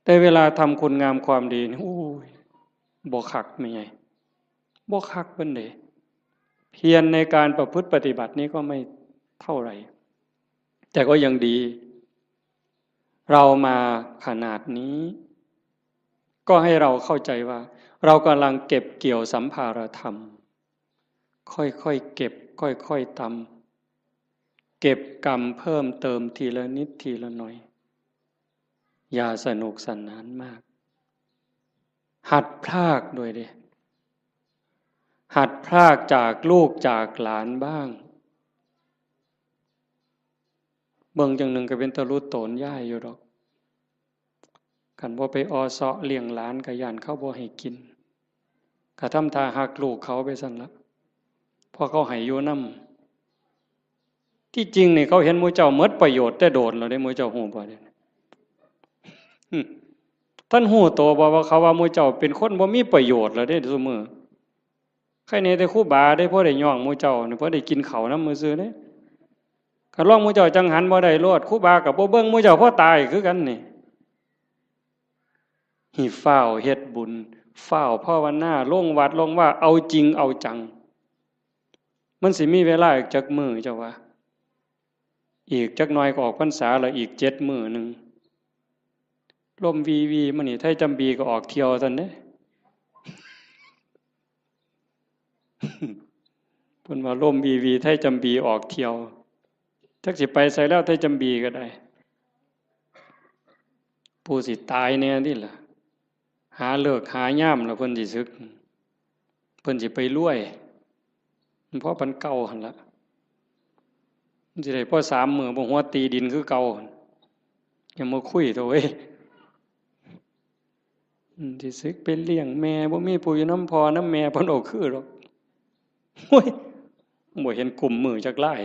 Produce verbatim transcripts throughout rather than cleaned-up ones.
แต่เวลาทำคุณงามความดีนี่ โอ้ย บ่คักแม่ใหญ่ บ่คักปานใด เพียรในการประพฤติปฏิบัตินี่ก็ไม่เท่าไหร่ แต่ก็ยังดี เรามาขนาดนี้ ก็ให้เราเข้าใจว่า เรากำลังเก็บเกี่ยวสัมภารธรรม ค่อยๆเก็บ ค่อยๆตำ เก็บกำเพิ่มเติมทีละนิดทีละหน่อย อย่าสนุกสนานมาก หัดพรากด้วยเด้ หัดพรากจากลูกจากหลานบ้าง เบิ่งจั่งหนึ่งก็เป็นตาลุโตนยายอยู่ดอก คันบ่ไปออเซาะเลี้ยงหลานก็ย้านเขาบ่ให้กิน ก็ทำท่าฮักลูกเขาไปซั่นละ เพราะเขาให้อยู่นำ ที่จริงนี่เขาเห็นหมู่เจ้าหมดประโยชน์แต่โดนแล้วเด้ หมู่เจ้าฮู้บ่เด้ หึ ท่านฮู้โตบ่ว่าเขาว่าหมู่เจ้าเป็นคนบ่มีประโยชน์แล้วเด้ซุมื้อ ใครแหน่แต่ครูบาเด้ พอได้ย่องหมู่เจ้านี่ พอได้กินข้าวนำซื่อๆเด้ คันลองหมู่เจ้าจั่งหันบ่ได้โลด ครูบาก็บ่เบิ่งหมู่เจ้าพอตายคือกันนี่ ให้ฟ้าวเฮ็ดบุญ ฟ้าวภาวนา ลงวัดลงวา เอาจริงเอาจัง มันสิมีเวลาอีกจักมื้อเจ้าว่า อีกจักหน่อยก็ออกพรรษาแล้ว อีกเจ็ดมื้อหนึ่ง ลมวีวีมานี่ ไทยจำบีก็ออกเที่ยวซั่นเด้ เพิ่นว่าลมวีวี ไทยจำบีออกเที่ยว จักสิไปไสแล้ว ไทยจำบีก็ได้ ผู้สิตายแหน่นี่ล่ะ หาฤกษ์หายามแล้วเพิ่นสิสึก เพิ่นสิไปรวย มันพอปานเก่าหั่นล่ะ มันสิได้พอสามมื้อ บ่หัวตีดินคือเก่าหั่น อย่ามาคุยเถาะเว้ย อืม สิสึกไปเลี้ยงแม่ บ่มีผู้อยู่นำพ่อนำแม่ เพิ่นเอาคือดอก โอ้ย บ่เห็นกุมมือจักลาย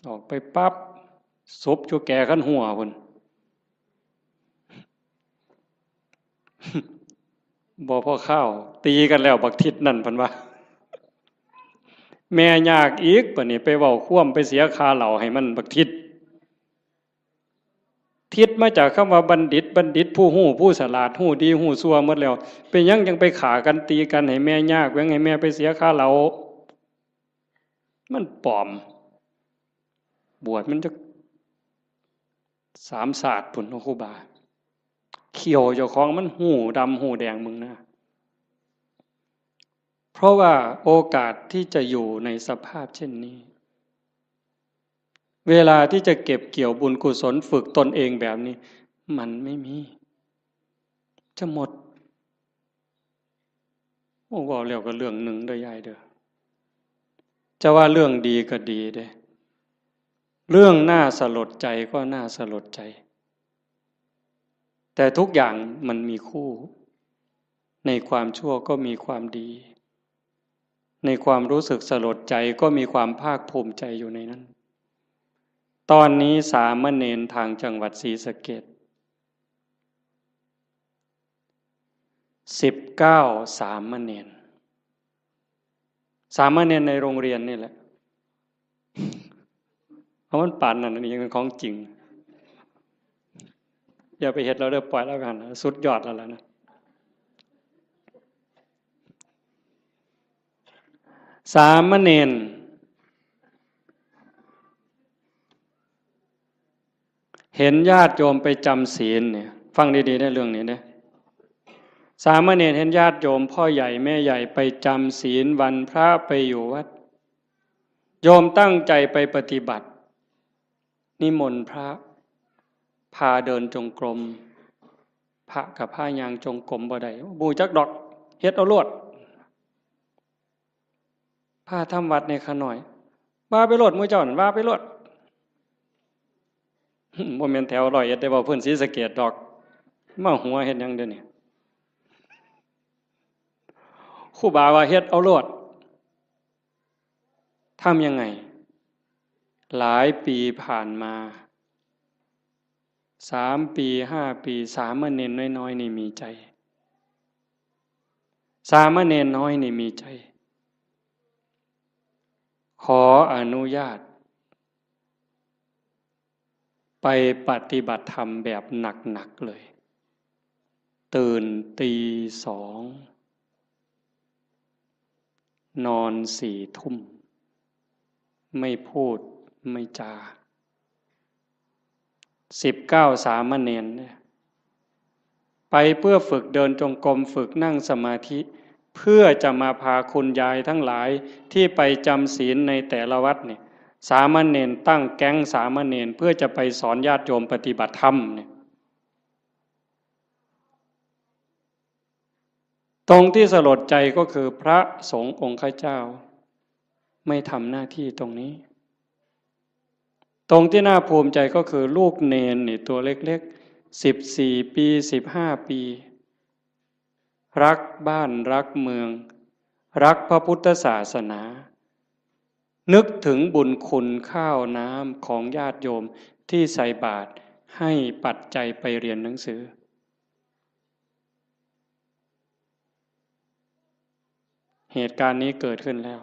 ออกไปปั๊บ ศพอยู่แก่คันหัวพุ้น บ่พอข้าว ตีกันแล้วบักทิศนั่นเพิ่นว่า แม่ยากอีก บัดนี้ไปเว้าความ ไปเสียค่าเหล้าให้มันบักทิศ ทิศมาจากคำว่าบัณฑิต บัณฑิตผู้ฮู้ ผู้ฉลาด ฮู้ดีฮู้ชั่วหมดแล้ว เป็นหยังยังไปฆ่ากันตีกันให้แม่ยาก หยังให้แม่ไปเสียค่าเหล้า มันปลอม บวชมันจักสามชาติพุ้นเนาะครูบา เขี้ยวเจ้าของมันฮู้ดำฮู้แดงมึงนะ เพราะว่าโอกาสที่จะอยู่ในสภาพเช่นนี้ เวลาที่จะเก็บเกี่ยวบุญกุศลฝึกตนเองแบบนี้ มันไม่มี จะหมด โอ้ เว้าแล้วก็เรื่องหนึ่งเด้อยายเด้อ จะว่าเรื่องดีก็ดีเด้ เรื่องน่าสลดใจก็น่าสลดใจ แต่ทุกอย่างมันมีคู่ ในความชั่วก็มีความดี ในความรู้สึกสลดใจก็มีความภาคภูมิใจอยู่ในนั้น ตอนนี้สามเณรทางจังหวัดศรีสะเกษ สิบเก้า สามเณร สามเณรในโรงเรียนนี่แหละ เพราะมันปานนั้น อันนี้ยังเป็นของจริง อย่าไปเฮ็ดแล้วเด้อ ปล่อยแล้วกัน สุดยอดแล้วล่ะนะ สามเณร เห็นญาติโยมไปจำศีลเนี่ย ฟังดีๆ ในเรื่องนี้เนี่ย สามเณรเห็นญาติโยมพ่อใหญ่แม่ใหญ่ไปจำศีลวันพระไปอยู่วัด โยมตั้งใจไปปฏิบัติ นิมนต์พระ พาเดินจงกรม พระกับพายางจงกรมบ่ได้ บ่ฮู้จักดอก เฮ็ดเอาโลด พาทำวัดในขาน้อย ว่าไปโลด หมู่เจ้านั่นว่าไปโลด บ่แม่นแถวร้อยเอ็ดได้ เว้าพื้นศรีสะเกษดอก มาหัวเฮ็ดหยังเดี๋ยวนี้ ครูบาว่าเฮ็ดเอาโลด ทำยังไง หลายปีผ่านมา สามปี ห้าปี สามเณรน้อยๆ นี่มีใจ สามเณรน้อยนี่มีใจ ขออนุญาต ไปปฏิบัติธรรมแบบหนักๆเลย ตื่นตีสอง นอนสี่ทุ่ม ไม่พูดไม่จา สิบเก้าสามเณรเนี่ย ไปเพื่อฝึกเดินจงกรม ฝึกนั่งสมาธิ เพื่อจะมาพาคุณยายทั้งหลายที่ไปจำศีลในแต่ละวัดเนี่ย สามเณรตั้งแก๊งสามเณรเพื่อจะไปสอนญาติโยมปฏิบัติธรรมเนี่ย ตรงที่สลดใจก็คือพระสงฆ์องค์ข้าเจ้า ไม่ทำหน้าที่ตรงนี้ ตรงที่น่าภูมิใจก็คือลูกเณรนี่ตัวเล็กๆ สิบสี่ปี สิบห้าปี รักบ้านรักเมือง รักพระพุทธศาสนา นึกถึงบุญคุณข้าวน้ำของญาติโยมที่ใส่บาตรให้ปัจจัยไปเรียนหนังสือ เหตุการณ์นี้เกิดขึ้นแล้ว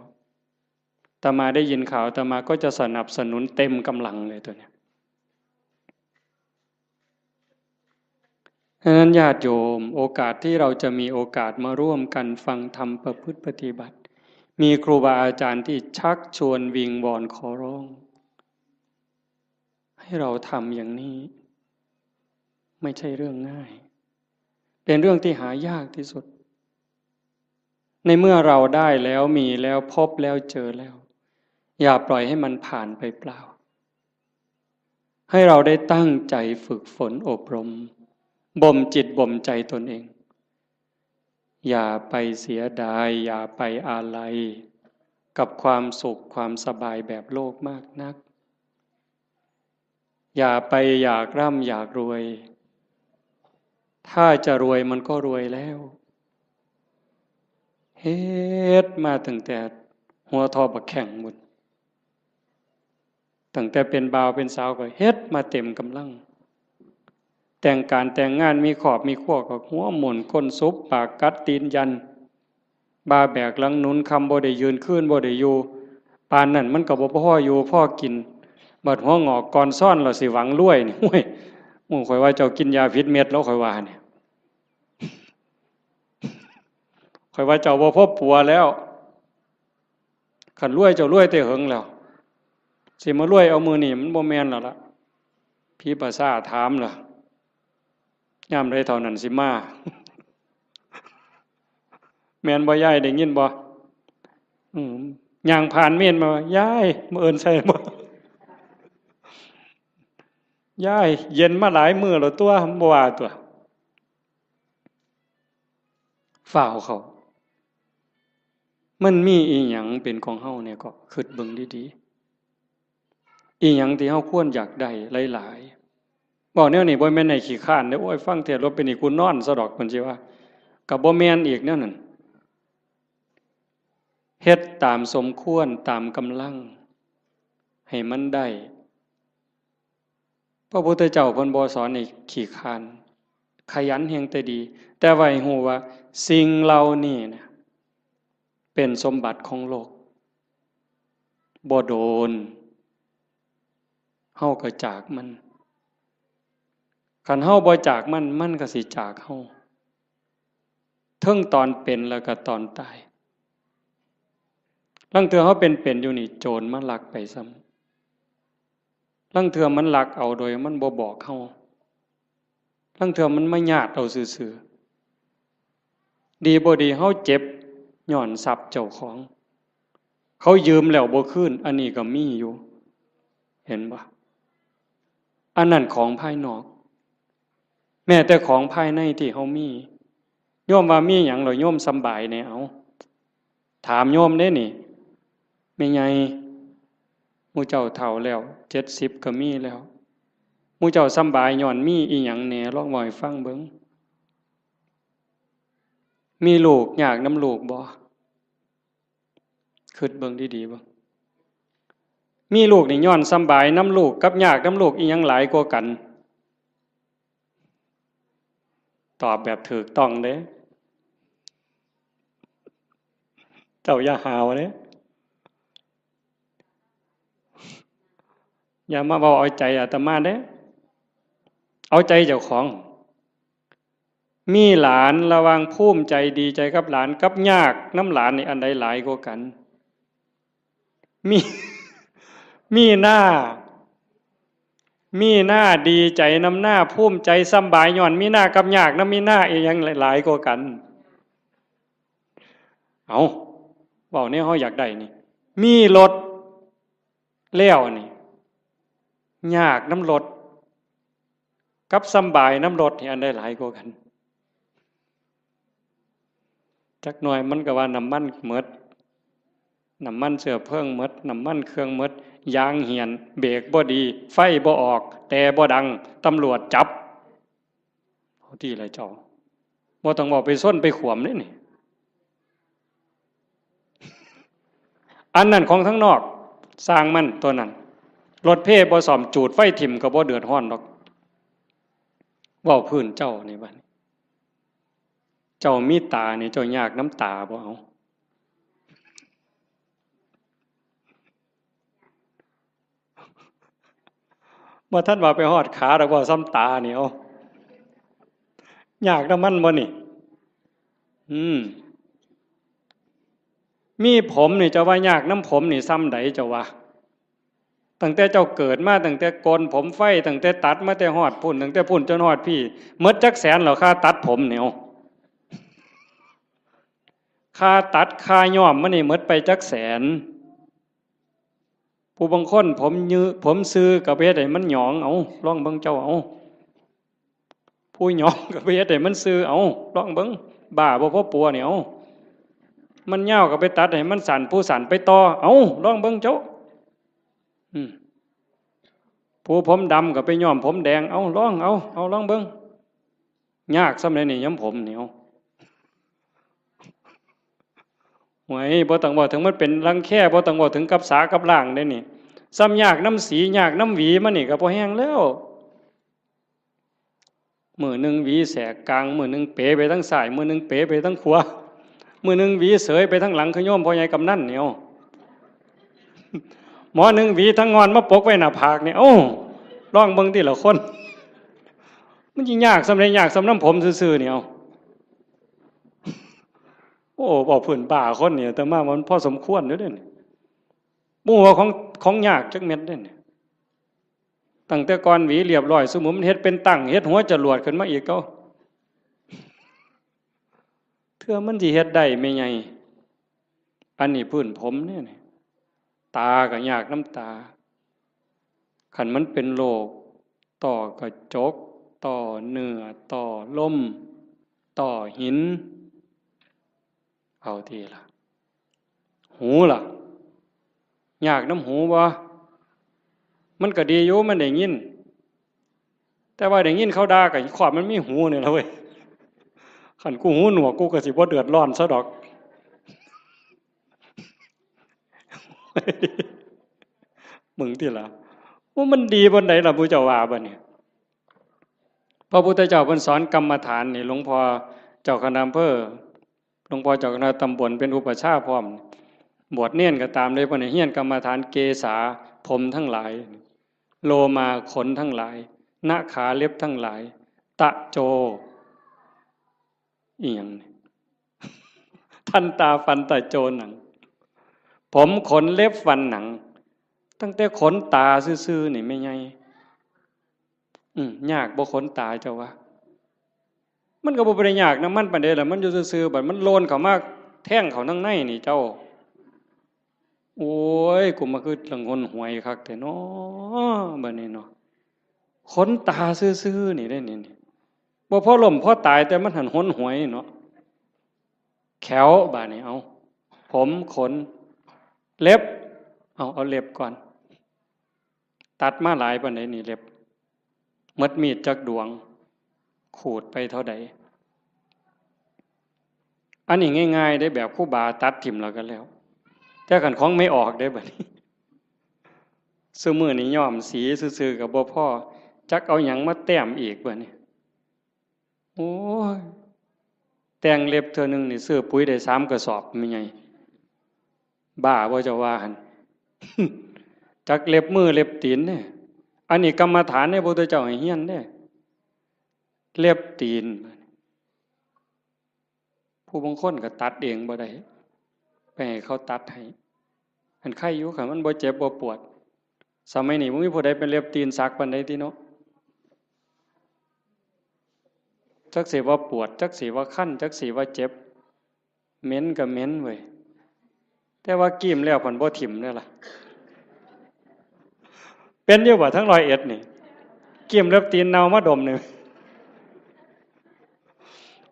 อาตมาได้ยินข่าว อาตมาก็จะสนับสนุนเต็มกำลังเลยตัวเนี้ย ฉะนั้นญาติโยม โอกาสที่เราจะมีโอกาสมาร่วมกันฟังธรรมประพฤติปฏิบัติ มีครูบาอาจารย์ที่ชักชวนวิงวอนขอร้อง ให้เราทำอย่างนี้ ไม่ใช่เรื่องง่าย เป็นเรื่องที่หายากที่สุด ในเมื่อเราได้แล้ว มีแล้ว พบแล้ว เจอแล้ว อย่าปล่อยให้มันผ่านไปเปล่า ให้เราได้ตั้งใจฝึกฝนอบรม บ่มจิตบ่มใจตนเอง อย่าไปเสียดาย อย่าไปอาลัย กับความสุขความสบายแบบโลกมากนัก อย่าไปอยากร่ำอยากรวย ถ้าจะรวยมันก็รวยแล้ว เฮ็ดมาตั้งแต่หัวทอบักแข้งพุ้น ตั้งแต่เป็นบ่าวเป็นสาวก็เฮ็ดมาเต็มกำลัง แต่งการแต่งงานมีครอบมีครัวก็หัวหมุนก้นสุบปากกัดตีนยัน บ่าแบกหลังหนุน ค่ำบ่ได้ยืน คืนบ่ได้อยู่ ปานนั้นมันก็บ่พออยู่พอกิน บัดหัวงอกก่อนซ้อนแล้วสิหวังรวยนี่ โอ้ย โอ้ ข้อยว่าเจ้ากินยาผิดเม็ดแล้ว ข้อยว่าเนี่ย ข้อยว่าเจ้าบ่พอปัวแล้ว คันรวยเจ้ารวยแต่เหิงแล้ว สิมารวยเอามื้อนี้มันบ่แม่นแล้วล่ะ ผีประสาทถามล่ะ ยามใดเท่านั้นสิมา แม่นบ่ยาย ได้ยินบ่ อืม ย่างผ่านเมนมา ยาย มื้ออื่นใส่บ่ ยาย เย็นมาหลายมื้อแล้วตัว บ่ว่าตัว ฟ้าวเข้า มันมีอีหยังเป็นของเฮาเนี่ย ก็คิดเบิ่งดีๆ อีหยังที่เฮาควรอยากได้หลายๆ เว้าแนวนี้บ่แม่นให้ขี้คร้านเด้อ โอ้ย ฟังเทศน์แล้วเป็นอีก กูนอนซะดอก เพิ่นสิว่า ก็บ่แม่นอีกแนวนั้น เฮ็ดตามสมควร ตามกำลัง ให้มันได้ พระพุทธเจ้าเพิ่นบ่สอนให้ขี้คร้าน ขยันแฮ่งแต่ดี แต่ว่าให้ฮู้ว่าสิ่งเหล่านี้นะ เป็นสมบัติของโลก บ่โดน เฮาก็จากมัน คันเฮาบ่จากมัน มันก็สิจากเฮา เทิงตอนเป็นแล้วก็ตอนตาย ลางเทื่อเฮาเป็นๆ อยู่นี่ โจรมาลักไปซ้ำ ลางเทื่อมันลักเอาโดยมันบ่บอกเฮา ลางเทื่อมันมาญาติเอาซื่อๆ ดีบ่ดีเฮาเจ็บย้อนทรัพย์เจ้าของ เขายืมแล้วบ่คืน อันนี้ก็มีอยู่ เห็นบ่ อันนั้นของภายนอก แม้แต่ของภายในที่เฮามี โยมว่ามีหยังแล้วโยมสำบายแหน่ เอา ถามโยมเด้นี่ แม่ใหญ่ หมู่เจ้าเฒ่าแล้ว เจ็ดสิบก็มีแล้ว หมู่เจ้าสำบายย้อนมีอีหยังแหน่ ลองเว้าให้ฟังเบิ่ง มีลูกยากนำลูกบ่ คิดเบิ่งดีๆ เบิ่ง มีลูกนี่ย้อนสำบายนำลูกกับยากนำลูก อีหยังหลายกว่ากัน ตอบแบบถูกต้องเด้ เจ้าอย่าหาวเด้ อย่ามาเว้าเอาใจอาตมาเด้ เอาใจเจ้าของ มีหลาน ระหว่างภูมิใจดีใจกับหลานกับยากนำหลานนี่อันใดหลายกว่ากัน มี มีหน้า มีหน้าดีใจนำหน้า ภูมิใจสำบายย้อนมีหน้ากับยากนำมีหน้า อีหยังหลายกว่ากัน เอา เว้าแนวเฮาอยากได้นี่ มีรถแล้วนี่ ยากนำรถ กับสำบายนำรถนี่อันใดหลายกว่ากัน จักหน่อยมันก็ว่าน้ำมันหมด น้ำมันเชื้อเพลิงหมด น้ำมันเครื่องหมด ยางเหี่ยน เบรกบ่ดี ไฟบ่ออก แต่บ่ดัง ตำรวจจับ เอาติล่ะเจ้า บ่ต้องเว้าไปชนไปขวมเด้นี่ อันนั้นของทางนอก ซ่างมันตัวนั้น รถเพบ่ซ่อม จูดไฟถิ่มก็บ่เดือดร้อนดอก เว้าพื้นเจ้านี่บัดนี้ เจ้ามีตานี่ เจ้ายากนำตาบ่ เอา บ่ทันว่าไปฮอดขาดอก เว้าส่ำตานี่ เอา ยากนำมันบ่นี่ อืม มีผมนี่ เจ้าว่ายากนำผมนี่ส่ำใด เจ้าว่า ตั้งแต่เจ้าเกิดมา ตั้งแต่โกนผมไฟ ตั้งแต่ตัดมาแต่ฮอดพุ้น ตั้งแต่พุ้นจนฮอดพี้ หมดจักแสนแล้ว ค่าตัดผมนี่ เอา ค่าตัด ค่าย้อมมันนี่ หมดไปจักแสน ผู้บางคนผมยื ผมซื่อก็ไปเฮ็ดให้มันหยอง เอา ลองเบิ่งเจ้า เอา ผู้หยองก็ไปเฮ็ดให้มันซื่อ เอา ลองเบิ่ง บ้าบ่พอปัวนี่ เอา มันยาวก็ไปตัดให้มันสั้น ผู้สั้นไปต่อ เอา ลองเบิ่งเจ้า อืม ผู้ผมดำก็ไปย้อมผมแดง เอา ลอง เอา เอา ลองเบิ่ง ยากส่ำใดนี่ ย้อมผมนี่ เอา โอ้ย บ่ต้องเว้าถึงมันเป็นรังแค บ่ต้องเว้าถึงกับสากับล้างเด้นี่ ส่ำยากนำสี ยากนำหวีมันนี่ก็พอแฮงแล้ว มื้อหนึ่งหวีแสกกลาง มื้อหนึ่งเป๋ไปทางซ้าย มื้อหนึ่งเป๋ไปทางขวา มื้อหนึ่งหวีเสยไปทางหลัง คือโยมพ่อใหญ่กำนันนี่ เอา หมอหนึ่งหวีทางงอนมาปกไว้หน้าผากนี่ เอ้า ลองเบิ่งติล่ะคน มันสิยากส่ำใด ยากส่ำนำผมซื่อๆนี่ เอา โอ้ เว้าพื้นบ้าคนนี่ อาตมามันพอสมควรอยู่เด้นี่ บ่ฮู้ว่าของ ของยากจักเม็ดเด้นี่ ตั้งแต่ก่อนหวีเรียบร้อย ซุมื้อมันเฮ็ดเป็นตั้ง เฮ็ดหัวจรวดขึ้นมาอีก เอ้า เทื่อมันสิเฮ็ดได้แม่ใหญ่ อันนี้พื้นผมเด้นี่ ตาก็ยากนำตา คันมันเป็นโรค ต้อกระจก ต้อเนื้อ ต้อลม ต้อหิน เอาติล่ะ หูล่ะ ยากนำหูบ่ มันก็ดีอยู่ มันได้ยิน แต่ว่าได้ยินเขาด่าก็ ครอบมันมีหูนี่ล่ะเว้ย คันกูหูหนวก กูก็สิบ่เดือดร้อนซะดอก มึงติล่ะ ว่ามันดีปานใดล่ะ หมู่เจ้าว่าบัดนี้ พระพุทธเจ้าเพิ่นสอนกรรมฐานนี่ หลวงพ่อเจ้าคณะอำเภอ หลวงพ่อเจ้าคณะตำบลเป็นอุปัชฌาย์พร้อม บวชเณรก็ตามเลย เพิ่นให้เรียนกรรมฐาน เกสา ผมทั้งหลาย โลมา ขนทั้งหลาย นขา เล็บทั้งหลาย ตะโจ อีหยังนี่ ทันตา ฟัน ตะโจ หนัง ผม ขน เล็บ ฟัน หนัง ตั้งแต่ขนตาซื่อๆนี่แม่ใหญ่ อืม ยากบ่ขนตาเจ้าว่า มันก็บ่ได้ยากนำมันปานใดล่ะ มันอยู่ซื่อๆ บัดมันโลนเข้ามาแทงเข้าทางในนี่เจ้า โอ้ย กูมาคือละงนหวยคักแท้น้อ บัดนี้เนาะ ขนตาซื่อๆนี่เด้นี่ นี่ บ่พอล้มพอตาย แต่มันหั้นหนหวยเนาะ แข้ว บาดนี้ เอา ผม ขน เล็บ เอา เอาเล็บก่อน ตัดมาหลายปานใดนี่เล็บ หมดมีดจักดวง ขูดไปเท่าใด อันนี้ง่ายๆเด้ แบบครูบาตัดถิ่มแล้วก็แล้ว แต่คันของไม่ออกเด้บัดนี้ ซุมื้อนี้ย้อมสีซื่อๆก็บ่พอ จักเอาหยังมาแต้มอีกบัดนี้ โอ้ย แต่งเล็บเทื่อหนึ่งนี่ซื้อปุ๋ยได้สามกระสอบแม่ใหญ่ บ้าบ่เจ้าว่าหั่น จักเล็บมือเล็บตีนเด้ อันนี้กรรมฐานเด้ พระพุทธเจ้าให้เรียนเด้ เล็บตีน ผู้บางคนก็ตัดเองบ่ได้ ไปให้เขาตัดให้ อันไคอยู่ คันมันบ่เจ็บบ่ปวด สมัยนี้บ่มีผู้ใดเป็นเล็บตีนสักปานใดติเนาะ จักสิว่าปวด จักสิว่าคัน จักสิว่าเจ็บ เหม็นก็เหม็นเว้ย แต่ว่ากรีมแล้วพันบ่ถิ่มเด้อล่ะ เป็นอยู่บ่ทั้งร้อยเอ็ดนี่ กรีมเล็บตีนเน่ามาดมนี่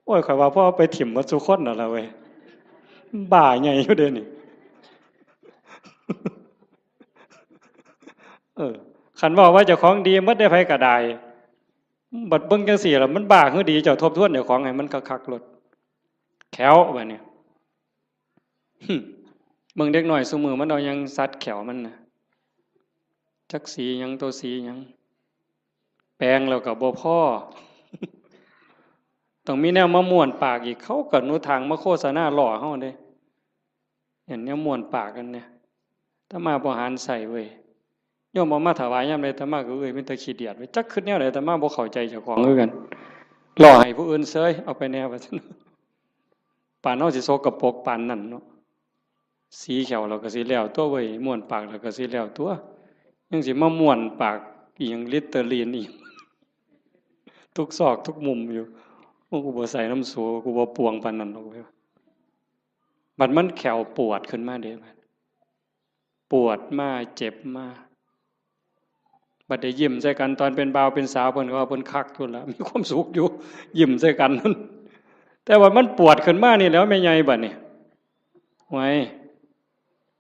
โอ้ย ข้อยว่าพอเอาไปถิ่มหมดซุคนแล้วล่ะเว้ย บ้าใหญ่อยู่เด้นี่ เออ คันเว้าว่าเจ้าของดีหมดเด้ ไผก็ได้ บัดเบิ่งจั่งซี้ล่ะ มันบ้าคือดี เจ้าทบทวนเจ้าของให้มันคักๆโลด แข้วบัดนี้ หึ เบิ่งเด็กน้อยซุมื้อมันเอาหยังสัดแข้วมันน่ะ จักสีหยัง โตสีหยัง แปรงแล้วก็บ่พอ ต้องมีแนวมาม้วนปากอีก เขาก็หนุทางมาโฆษณาล้อเฮาเด้ เห็นแนวม้วนปากกันเนี่ย อาตมาบ่หันใส่เว้ย โยมเอามาถวายยามใด อาตมาก็เอ้ย เป็นตาขี้เดียดเว้ย จักคิดแนวใด อาตมาบ่เข้าใจเจ้าของคือกัน ล้อให้ผู้อื่นเซย เอาไปแน่ว่าซั่น ปานเฮาสิสกปรกปานนั้นเนาะ สีแข้วเราก็สิแล้วตัวเว้ย ม้วนปากเราก็สิแล้วตัว ยังสิมาม้วนปากอีหยัง ลิตเตอรีนอีหยัง ทุกซอกทุกมุมอยู่ โอ้ กูบ่ใส่น้ำสู กูบ่ปวงปานนั้นดอกเว้ย บัดมันแข้วปวดขึ้นมาเด้ บัดปวดมา เจ็บมา บัดได้ยิ้มใส่กัน ตอนเป็นบ่าวเป็นสาว เพิ่นก็ว่าเพิ่นคักอยู่ละ มีความสุขอยู่ ยิ้มใส่กันนั่น แต่ว่ามันปวดขึ้นมานี่แหล้ว แม่ใหญ่บัดนี้ ไว้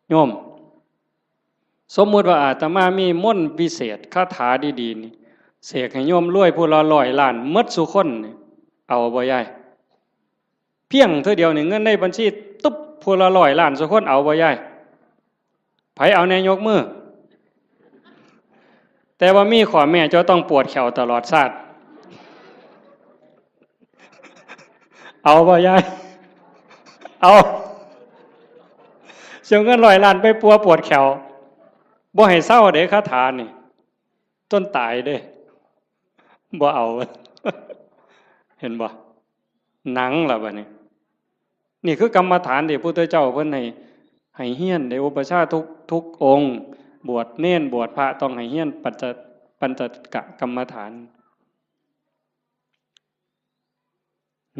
โยม สมมุติว่าอาตมามีมนต์วิเศษ คาถาดีๆนี่ เสกให้โยมรวยผู้ละร้อยล้านหมดซุคนนี่ เอาบ่ยาย เพียงเทื่อเดียวนี่ เงินในบัญชีตุ๊บ ผู้ละร้อยล้านซุคน เอาบ่ยาย ไผเอาแน่ยกมือ แต่ว่ามีข้อแม้ เจ้าต้องปวดแข้วตลอดชาติ เอาบ่ยาย เอา เสียเงินร้อยล้านไปปัวปวดแข้ว บ่ให้เซาเด้ คาถานี่ จนตายเด้ บ่เอา เห็นบ่ หนังล่ะบัดนี้ นี่คือกรรมฐานที่พระพุทธเจ้าเพิ่นให้ ให้เฮียน ได้อุปัชฌาย์ทุก ทุกองค์ บวชเณร บวชพระ ต้องให้เฮียนปัญจ ปัญจกกรรมฐาน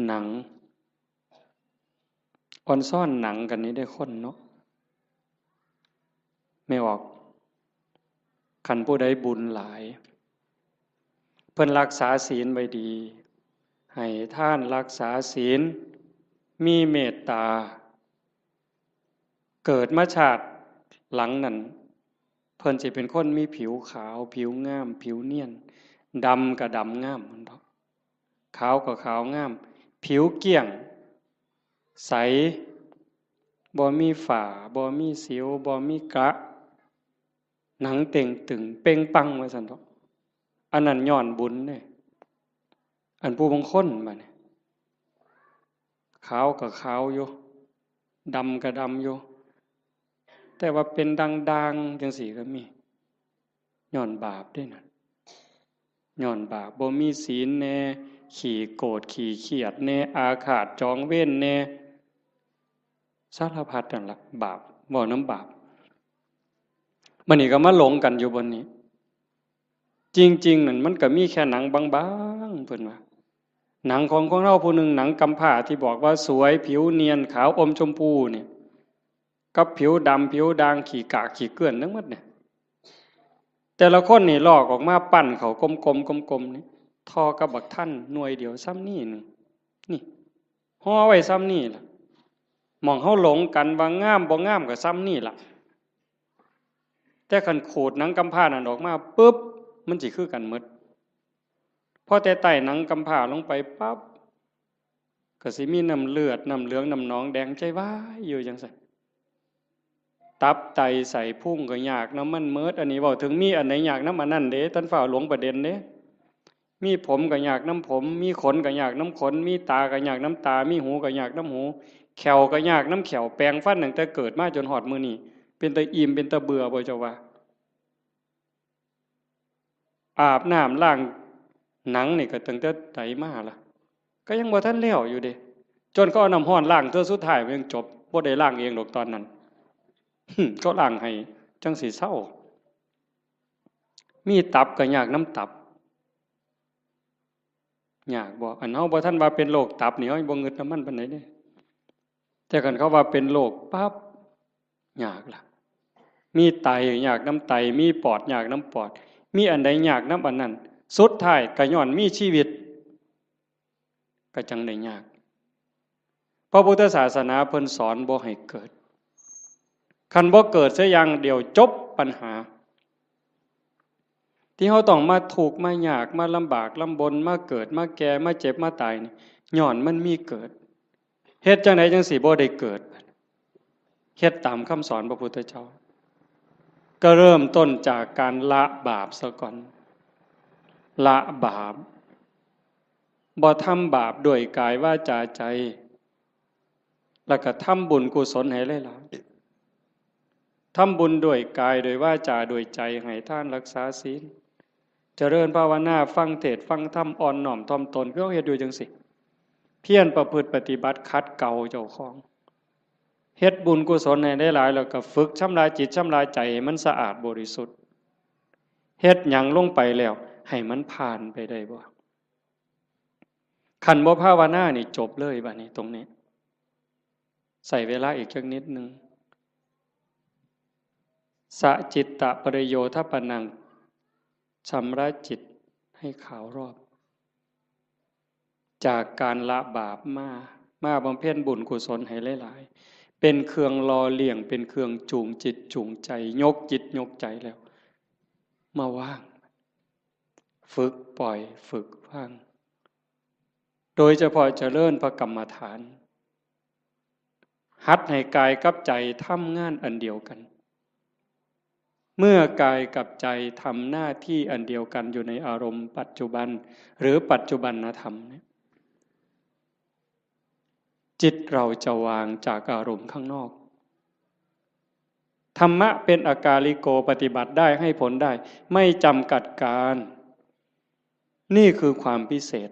หนัง อ่อนซ้อนหนังกันนี่ได้คนเนาะ แม่ออก คันผู้ใดบุญหลาย เพิ่นรักษาศีลไว้ดี ให้ทานรักษาศีล มีเมตตา เกิดมาชาติหลังนั้น เพิ่นสิเป็นคนมีผิวขาว ผิวงาม ผิวเนียน ดำก็ดำงาม มันดอก ขาวก็ขาวงาม ผิวเกลี้ยง ใส บ่มีฝ้า บ่มีสิว บ่มีกระ หนังเต่งตึง เป่งปัง ว่าซั่นดอก อันนั้นย้อนบุญเด้ อันผู้บางคนบัดนี้ ขาวก็ขาวอยู่ ดำก็ดำอยู่ แต่ว่าเป็นด่างๆจั่งซี้ก็มี ย้อนบาปเด้นั่น ย้อนบาป บ่มีศีลแน่ ขี้โกรธ ขี้เคียดแน่ อาฆาตจองเวรแน่ สารพัดนั่นล่ะ บาป เว้านำบาป บัดนี้ก็มาหลงกันอยู่บนนี้ จริงๆนั่นมันก็มีแค่หนังบางๆ เพิ่นว่า หนังของคนเฮาผู้หนึ่ง หนังกำพร้าที่บอกว่าสวย ผิวเนียน ขาวอมชมพูเนี่ย กับผิวดำ ผิวด่าง ขี้กาก ขี้เกื้อนทั้งหมดเนี่ย แต่ละคนนี่ลอกออกมาปั้นเข้ากลมๆ กลมๆ นี่ ท่อกับบักทันหน่วยเดียวส่ำนี้หนึ่ง นี่ ห่อไว้ส่ำนี้ล่ะ หม่องเฮาหลงกันว่างามบ่งามก็ส่ำนี้ล่ะ แต่คันขูดหนังกำพร้านั่นออกมาปุ๊บ มันสิคือกันหมด พอแต่ไต่หนังกำพร้าลงไปปั๊บ ก็สิมีน้ำเลือด น้ำเหลือง น้ำหนองแดง ใจวายอยู่จั่งซั้น ตับไตไส้พุงก็ยากนำมันหมด อันนี้เว้าถึงมีอันใดยากนำอันนั้นเด้ ท่านฟ้าวหลงประเด็นเด้ มีผมก็ยากนำผม มีขนก็ยากนำขน มีตาก็ยากนำตา มีหูก็ยากนำหู แข้วก็ยากนำแข้ว แปรงฟันตั้งแต่เกิดมาจนฮอดมื้อนี้ เป็นตาอิ่ม เป็นตาเบื่อบ่เจ้าว่า อาบน้ำล้าง หนังนี่ก็ตั้งแต่ใดมาล่ะ ก็ยังบ่ทันแล้วอยู่เด้ จนเขาเอาน้ำร้อนล้างเทื่อสุดท้ายมันยังจบ บ่ได้ล้างเองดอกตอนนั้น เขาล้างให้จั่งสิเซา มีตับก็ยากนำตับ ยากบ่ อันเฮาบ่ทันว่าเป็นโรคตับนี่ เฮาบ่งึดนำมันปานใดเด้ แต่คันเขาว่าเป็นโรคปั๊บ ยากล่ะ มีไตยากนำไต มีปอดยากนำปอด มีอันใดยากนำอันนั้น สุดท้ายก็ย้อนมีชีวิต ก็จั่งได้ยาก พระพุทธศาสนาเพิ่นสอนบ่ให้เกิด คันบ่เกิดเสียอย่างเดียวจบปัญหา ที่เฮาต้องมาทุกข์มายาก มาลำบากลำบน มาเกิด มาแก่ มาเจ็บ มาตายนี่ ย้อนมันมีเกิด เฮ็ดจั่งใดจั่งสิบ่ได้เกิด เฮ็ดตามคำสอนพระพุทธเจ้า ก็เริ่มต้นจากการละบาปซะก่อน ละบาป บ่ทำบาปด้วยกายวาจาใจ แล้วก็ทำบุญกุศลให้หลายๆ ทำบุญด้วยกาย ด้วยวาจา ด้วยใจ ให้ทาน รักษาศีล เจริญภาวนา ฟังเทศน์ ฟังธรรม อ่อนน้อมถ่อมตน คือเฮาเฮ็ดอยู่จั่งซี้ เพียรประพฤติปฏิบัติ ขัดเกลาเจ้าของ เฮ็ดบุญกุศลให้หลายๆ แล้วก็ฝึกชำระจิตชำระใจให้มันสะอาดบริสุทธิ์ เฮ็ดหยังลงไปแล้ว ให้มันผ่านไปได้บ่ คันบ่ภาวนานี่จบเลยบัดนี้ตรงนี้ ใช้เวลาอีกจักนิดหนึ่ง สะจิตตะปริโยทปนัง ชำระจิตให้ขาวรอบ จากการละบาปมา มาบำเพ็ญบุญกุศลให้หลายๆ เป็นเครื่องหล่อเลี้ยง เป็นเครื่องจูงจิตจูงใจ ยกจิตยกใจแล้ว มาวาง ฝึกปล่อย ฝึกวาง โดยเฉพาะเจริญพระกรรมฐาน หัดให้กายกับใจทำงานอันเดียวกัน เมื่อกายกับใจทำหน้าที่อันเดียวกันอยู่ในอารมณ์ปัจจุบัน หรือปัจจุบันธรรมเนี่ย จิตเราจะวางจากอารมณ์ข้างนอก ธรรมะเป็นอากาลิโก ปฏิบัติได้ ให้ผลได้ ไม่จำกัดการ นี่คือความพิเศษ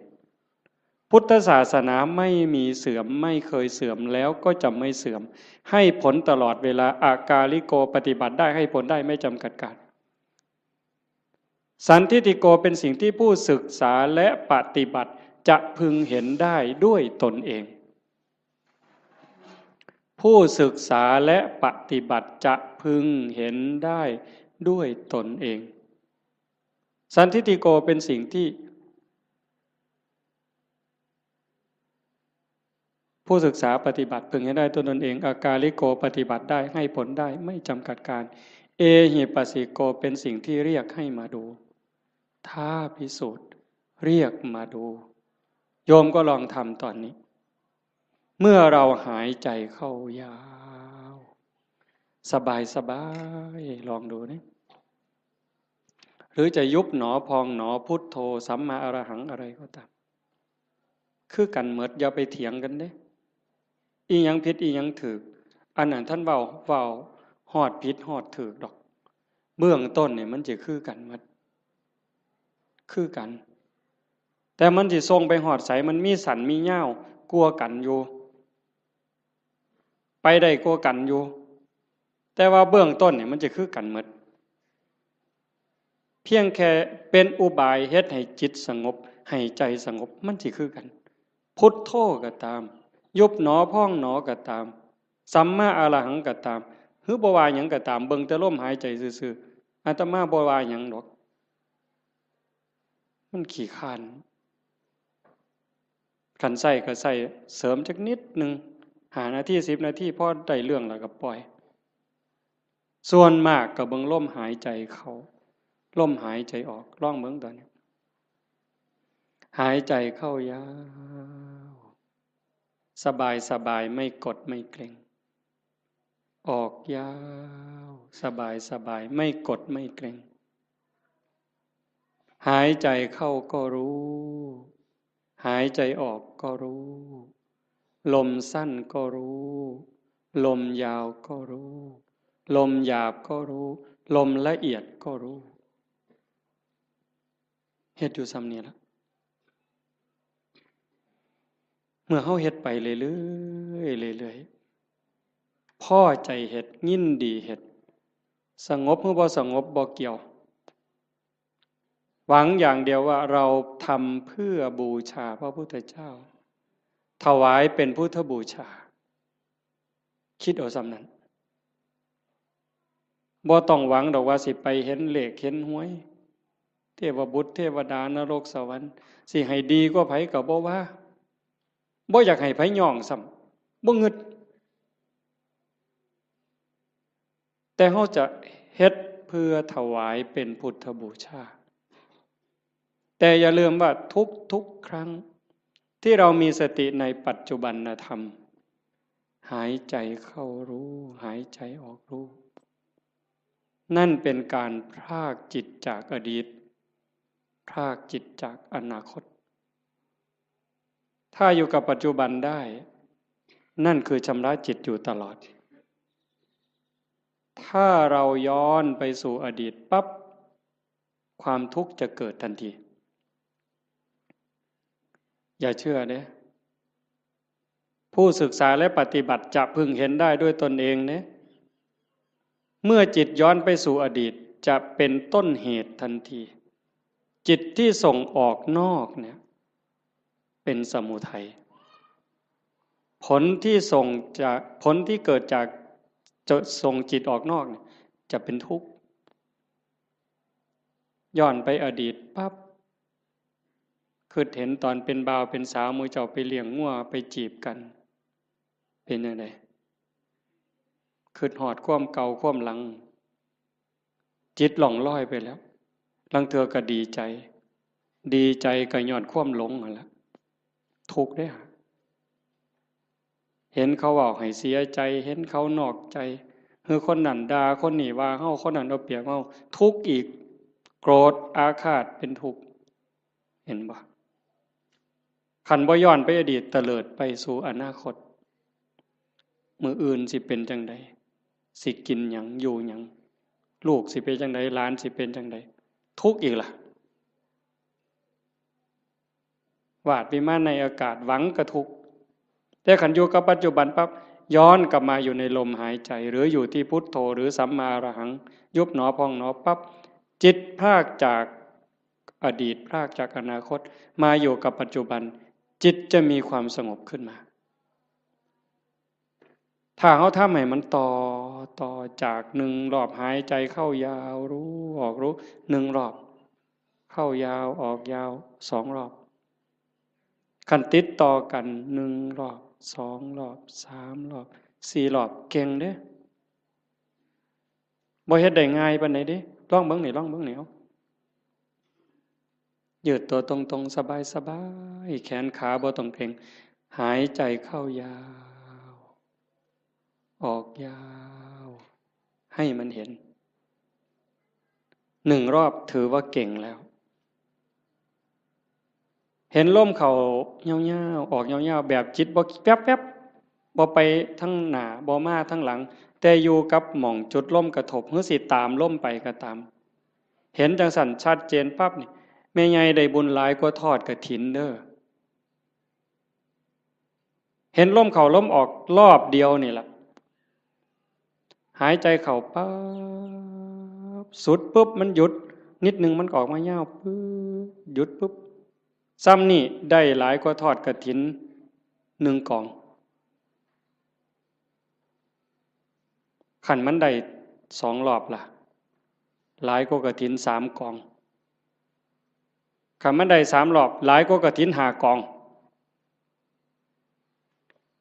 พุทธศาสนาไม่มีเสื่อม ไม่เคยเสื่อม แล้วก็จะไม่เสื่อม ให้ผลตลอดเวลา อากาลิโก ปฏิบัติได้ ให้ผลได้ ไม่จำกัดการ สันทิฏฐิโก เป็นสิ่งที่ผู้ศึกษาและปฏิบัติจะพึงเห็นได้ด้วยตนเอง ผู้ศึกษาและปฏิบัติจะพึงเห็นได้ด้วยตนเอง สันทิฏฐิโก เป็นสิ่งที่ ผู้ศึกษาปฏิบัติพึงเห็นได้ด้วยตนเอง อากาลิโก ปฏิบัติได้ ให้ผลได้ ไม่จำกัดการ เอหิปัสสิโก เป็นสิ่งที่เรียกให้มาดู ท้าพิสูจน์ เรียกมาดู โยมก็ลองทำตอนนี้ เมื่อเราหายใจเข้ายาว สบายสบาย ลองดูนี่ หรือจะยุบหนอพองหนอ พุทโธ สัมมาอรหัง อะไรก็ตาม คือกันหมด อย่าไปเถียงกันเด้ อีหยังผิดอีหยังถูก อันนั้นท่านเว้า เว้าฮอดผิดฮอดถูกดอก เบื้องต้นนี่มันจะคือกันหมด คือกัน แต่มันสิส่งไปฮอดไส มันมีสั้นมียาวกว่ากันอยู่ ไปได้กว่ากันอยู่ แต่ว่าเบื้องต้นนี่มันจะคือกันหมด เพียงแค่เป็นอุบายเฮ็ดให้จิตสงบ ให้ใจสงบ มันสิคือกัน พุทโธก็ตาม ยุบหนอพองหนอก็ตาม สัมมาอรหังก็ตาม หรือบ่ว่าหยังก็ตาม เบิ่งแต่ลมหายใจซื่อๆ อาตมาบ่ว่าหยังดอก มันขี้คร้าน คันใช้ก็ใช้เสริมจักนิดหนึ่ง ห้านาที สิบนาที พอได้เรื่องแล้วก็ปล่อย ส่วนมากก็เบิ่งลมหายใจเข้า ลมหายใจออก ลองเบิ่งตอนนี้ หายใจเข้ายาว สบายสบาย ไม่กดไม่เกร็ง ออกยาว สบายสบาย ไม่กดไม่เกร็ง หายใจเข้าก็รู้ หายใจออกก็รู้ ลมสั้นก็รู้ ลมยาวก็รู้ ลมหยาบก็รู้ ลมละเอียดก็รู้ เฮ็ดอยู่ส่ำนี้ละ เมื่อเฮาเฮ็ดไปเรื่อยๆ เรื่อยๆ พอใจเฮ็ด ยินดีเฮ็ด สงบหรือบ่สงบบ่เกี่ยว หวังอย่างเดียวว่าเราทำเพื่อบูชาพระพุทธเจ้า ถวายเป็นพุทธบูชา คิดเอาส่ำนั้น บ่ต้องหวังดอกว่าสิไปเห็นเลขเห็นหวย เทวบุตรเทวดานรกสวรรค์ สิให้ดีกว่าไผก็บ่ว่า บ่อยากให้ไผย่องซ้ำ บ่งึด แต่เฮาจะเฮ็ดเพื่อถวายเป็นพุทธบูชา แต่อย่าลืมว่าทุกๆ ครั้งที่เรามีสติในปัจจุบันธรรม หายใจเข้ารู้ หายใจออกรู้ นั่นเป็นการพรากจิตจากอดีต พรากจิตจากอนาคต ถ้าอยู่กับปัจจุบันได้ นั่นคือชำระจิตอยู่ตลอด ถ้าเราย้อนไปสู่อดีตปั๊บ ความทุกข์จะเกิดทันที อย่าเชื่อเด้ ผู้ศึกษาและปฏิบัติจะพึงเห็นได้ด้วยตนเองเด้ เมื่อจิตย้อนไปสู่อดีต จะเป็นต้นเหตุทันที จิตที่ส่งออกนอกเนี่ย เป็นสมุทัย ผลที่ส่งจาก ผลที่เกิดจากจะส่งจิตออกนอกเนี่ย จะเป็นทุกข์ ย้อนไปอดีตปั๊บ คิดเห็นตอนเป็นบ่าวเป็นสาว หมู่เจ้าไปเลี้ยงงัวไปจีบกัน เป็นจั่งใด คิดฮอดความเก่าความหลัง จิตล่องลอยไปแล้ว ลางเทื่อก็ดีใจ ดีใจก็ย้อนความหลงนั่นแหละ ทุกข์เด้ เห็นเขาเว้าให้เสียใจ เห็นเขานอกใจ คือคนนั้นด่า คนนี้ว่าเฮา คนนั้นเอาเปรียบเฮา ทุกข์อีก โกรธ อาฆาต เป็นทุกข์ เห็นบ่ คันบ่ย้อนไปอดีต เตลิดไปสู่อนาคต มื้ออื่นสิเป็นจั่งใด สิกินหยัง อยู่หยัง ลูกสิเป็นจั่งใด หลานสิเป็นจั่งใด ทุกข์อีกล่ะ วาดวิมานในอากาศ หวังก็ทุกข์ แต่คันอยู่กับปัจจุบันปั๊บ ย้อนกลับมาอยู่ในลมหายใจ หรืออยู่ที่พุทโธ หรือสัมมาอรหัง ยุบหนอพองหนอปั๊บ จิตพรากจากอดีต พรากจากอนาคต มาอยู่กับปัจจุบัน จิตจะมีความสงบขึ้นมา ถ้าเฮาทำให้มันต่อ ต่อจากหนึ่งรอบหายใจเข้ายาวรู้ ออกรู้ หนึ่งรอบ เข้ายาว ออกยาว สองรอบ คันติดต่อกัน หนึ่งรอบ สองรอบ สามรอบ สี่รอบ เก่งเด้ บ่เฮ็ดได้ง่ายปานใดเด้ ลองเบิ่งนี่ ลองเบิ่งนี่ เอา ยืดตัวตรงๆ สบายๆ แขนขาบ่ต้องเกร็ง หายใจเข้ายาว ออกยาว ให้มันเห็น หนึ่งรอบถือว่าเก่งแล้ว เห็นลมเข้ายาวๆ ออกยาวๆ แบบจิตบ่แวบๆ บ่ไปทางหน้า บ่มาทางหลัง แต่อยู่กับหม่องจุดลมกระทบ หรือสิตามลมไปก็ตาม เห็นจั่งซั้นชัดเจนปั๊บนี่ แม่ใหญ่ได้บุญหลายกว่าทอดกฐินเด้อ เห็นลมเข้าลมออกรอบเดียวนี่ล่ะ หายใจเข้าปั๊บ สุดปุ๊บ มันหยุด นิดนึงมันก็ออกมายาวปุ๊บ หยุดปุ๊บ ซ่ำนี่ได้หลายกว่าทอดกฐินหนึ่งกอง คันมันได้สองรอบล่ะ หลายกว่ากฐินสามกอง คันมันได้สามรอบ หลายกว่ากฐินห้ากอง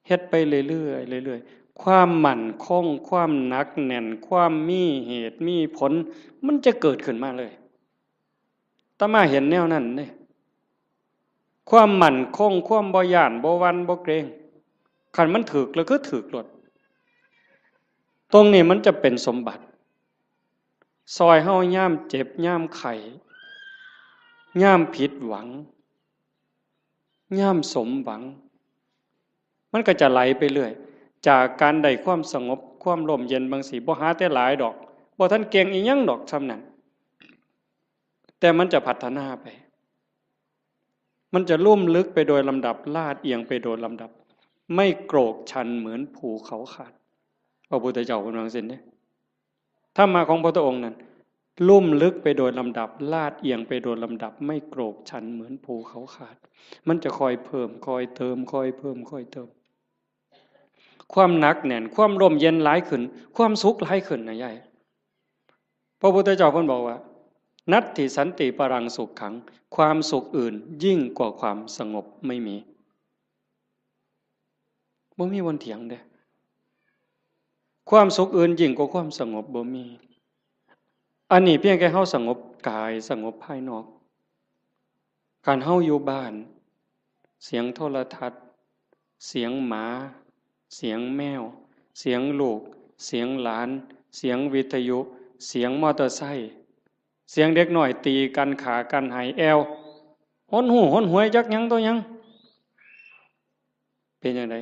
เฮ็ดไปเรื่อยๆ เรื่อยๆ ความมั่นคง ความหนักแน่น ความมีเหตุมีผล มันจะเกิดขึ้นมาเลย อาตมาเห็นแนวนั้นเด้ ความมั่นคง ความบ่ย้าน บ่หวั่น บ่เกรง คันมันถืกแล้วคือถืกโลด ตรงนี้มันจะเป็นสมบัติ ซอยเฮายามเจ็บ ยามไข้ ยามผิดหวัง ยามสมหวัง มันก็จะไหลไปเรื่อย จากการได้ความสงบ ความร่มเย็นบางสิ บ่หาแต่หลายดอก บ่ทันเก่งอีหยังดอกซ่ำนั้น แต่มันจะพัฒนาไป มันจะลุ่มลึกไปโดยลำดับ ลาดเอียงไปโดยลำดับ ไม่โกรกชันเหมือนภูเขาขาด พระพุทธเจ้าเพิ่นว่าจั่งซี้เด้ ธรรมะของพระองค์นั้น ลุ่มลึกไปโดยลำดับ ลาดเอียงไปโดยลำดับ ไม่โกรกชันเหมือนภูเขาขาด มันจะค่อยเพิ่ม ค่อยเติม ค่อยเพิ่ม ค่อยเติม ความหนักแน่น ความร่มเย็นหลายขึ้น ความสุขหลายขึ้นนะยาย พระพุทธเจ้าเพิ่นบอกว่า นัตถิสันติปรังสุขขัง ความสุขอื่นยิ่งกว่าความสงบไม่มี บ่มีวันเถียงเด้ ความสุขอื่นยิ่งกว่าความสงบบ่มี อันนี้เพียงแค่เฮาสงบกาย สงบภายนอก คันเฮาอยู่บ้าน เสียงโทรทัศน์ เสียงหมา เสียงแมว เสียงลูก เสียงหลาน เสียงวิทยุ เสียงมอเตอร์ไซค์ เสียงเด็กน้อยตีกัน ฆ่ากัน ไห้แอ่ว หนหู้หนหวยจักหยังต่อหยัง เป็นจั่งใด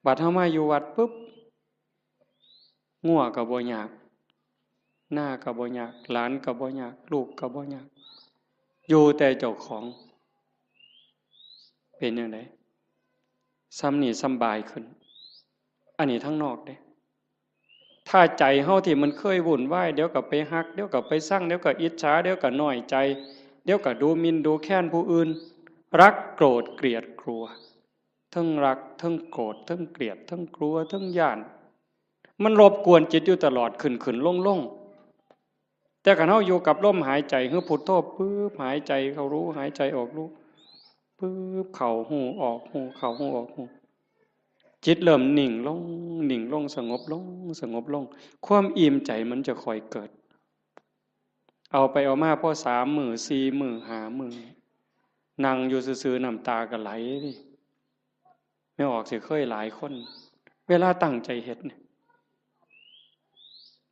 บัดเฮามาอยู่วัดปุ๊บ งัวก็บ่ยาก นาก็บ่ยาก หลานก็บ่ยาก ลูกก็บ่ยาก อยู่แต่เจ้าของ เป็นจั่งใด ส่ำนี่สำบายขึ้น อันนี้ทางนอกเด้ ถ้าใจเฮาที่มันเคยวุ่นวาย เดี๋ยวก็ไปฮัก เดี๋ยวก็ไปซัง เดี๋ยวก็อิจฉา เดี๋ยวก็น้อยใจ เดี๋ยวก็ดูหมิ่นดูแคลนผู้อื่น รักโกรธเกลียดกลัว ทั้งรัก ทั้งโกรธ ทั้งเกลียด ทั้งกลัว ทั้งย้าน มันรบกวนจิตอยู่ตลอด ขึ้นๆ ลงๆ แต่คันเฮาอยู่กับลมหายใจ คือพุทโธ ปึ๊บ หายใจเข้ารู้ หายใจออกรู้ ปึ๊บ เข้าฮู้ ออกฮู้ เข้าฮู้ ออกฮู้ จิตเริ่มนิ่งลง นิ่งลง สงบลง สงบลง ความอิ่มใจมันจะค่อยเกิด เอาไปเอามาพอสามมื้อ สี่มื้อ ห้ามื้อ นั่งอยู่ซื่อๆ น้ำตาก็ไหลเด้ แม่ออกสิเคยหลายคน เวลาตั้งใจเฮ็ดนี่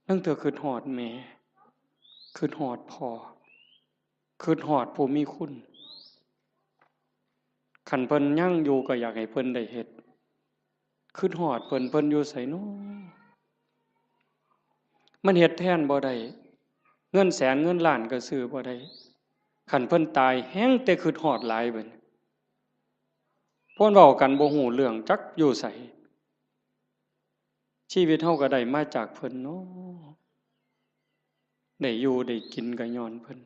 ลางเทื่อคิดฮอดแม่ คิดฮอดพ่อ คิดฮอดผู้มีคุณ คันเพิ่นยังอยู่ก็อยากให้เพิ่นได้เฮ็ด คิดฮอดเพิ่น เพิ่นอยู่ไสน้อ มันเฮ็ดแทนบ่ได้ เงินแสนเงินล้านก็ซื้อบ่ได้ คันเพิ่นตายแฮ่งแต่คิดฮอดหลายบัดนี้ เพิ่นเว้ากันบ่ฮู้เรื่อง จักอยู่ไส ชีวิตเฮาก็ได้มาจากเพิ่นเนาะ ได้อยู่ได้กินก็ย้อนเพิ่น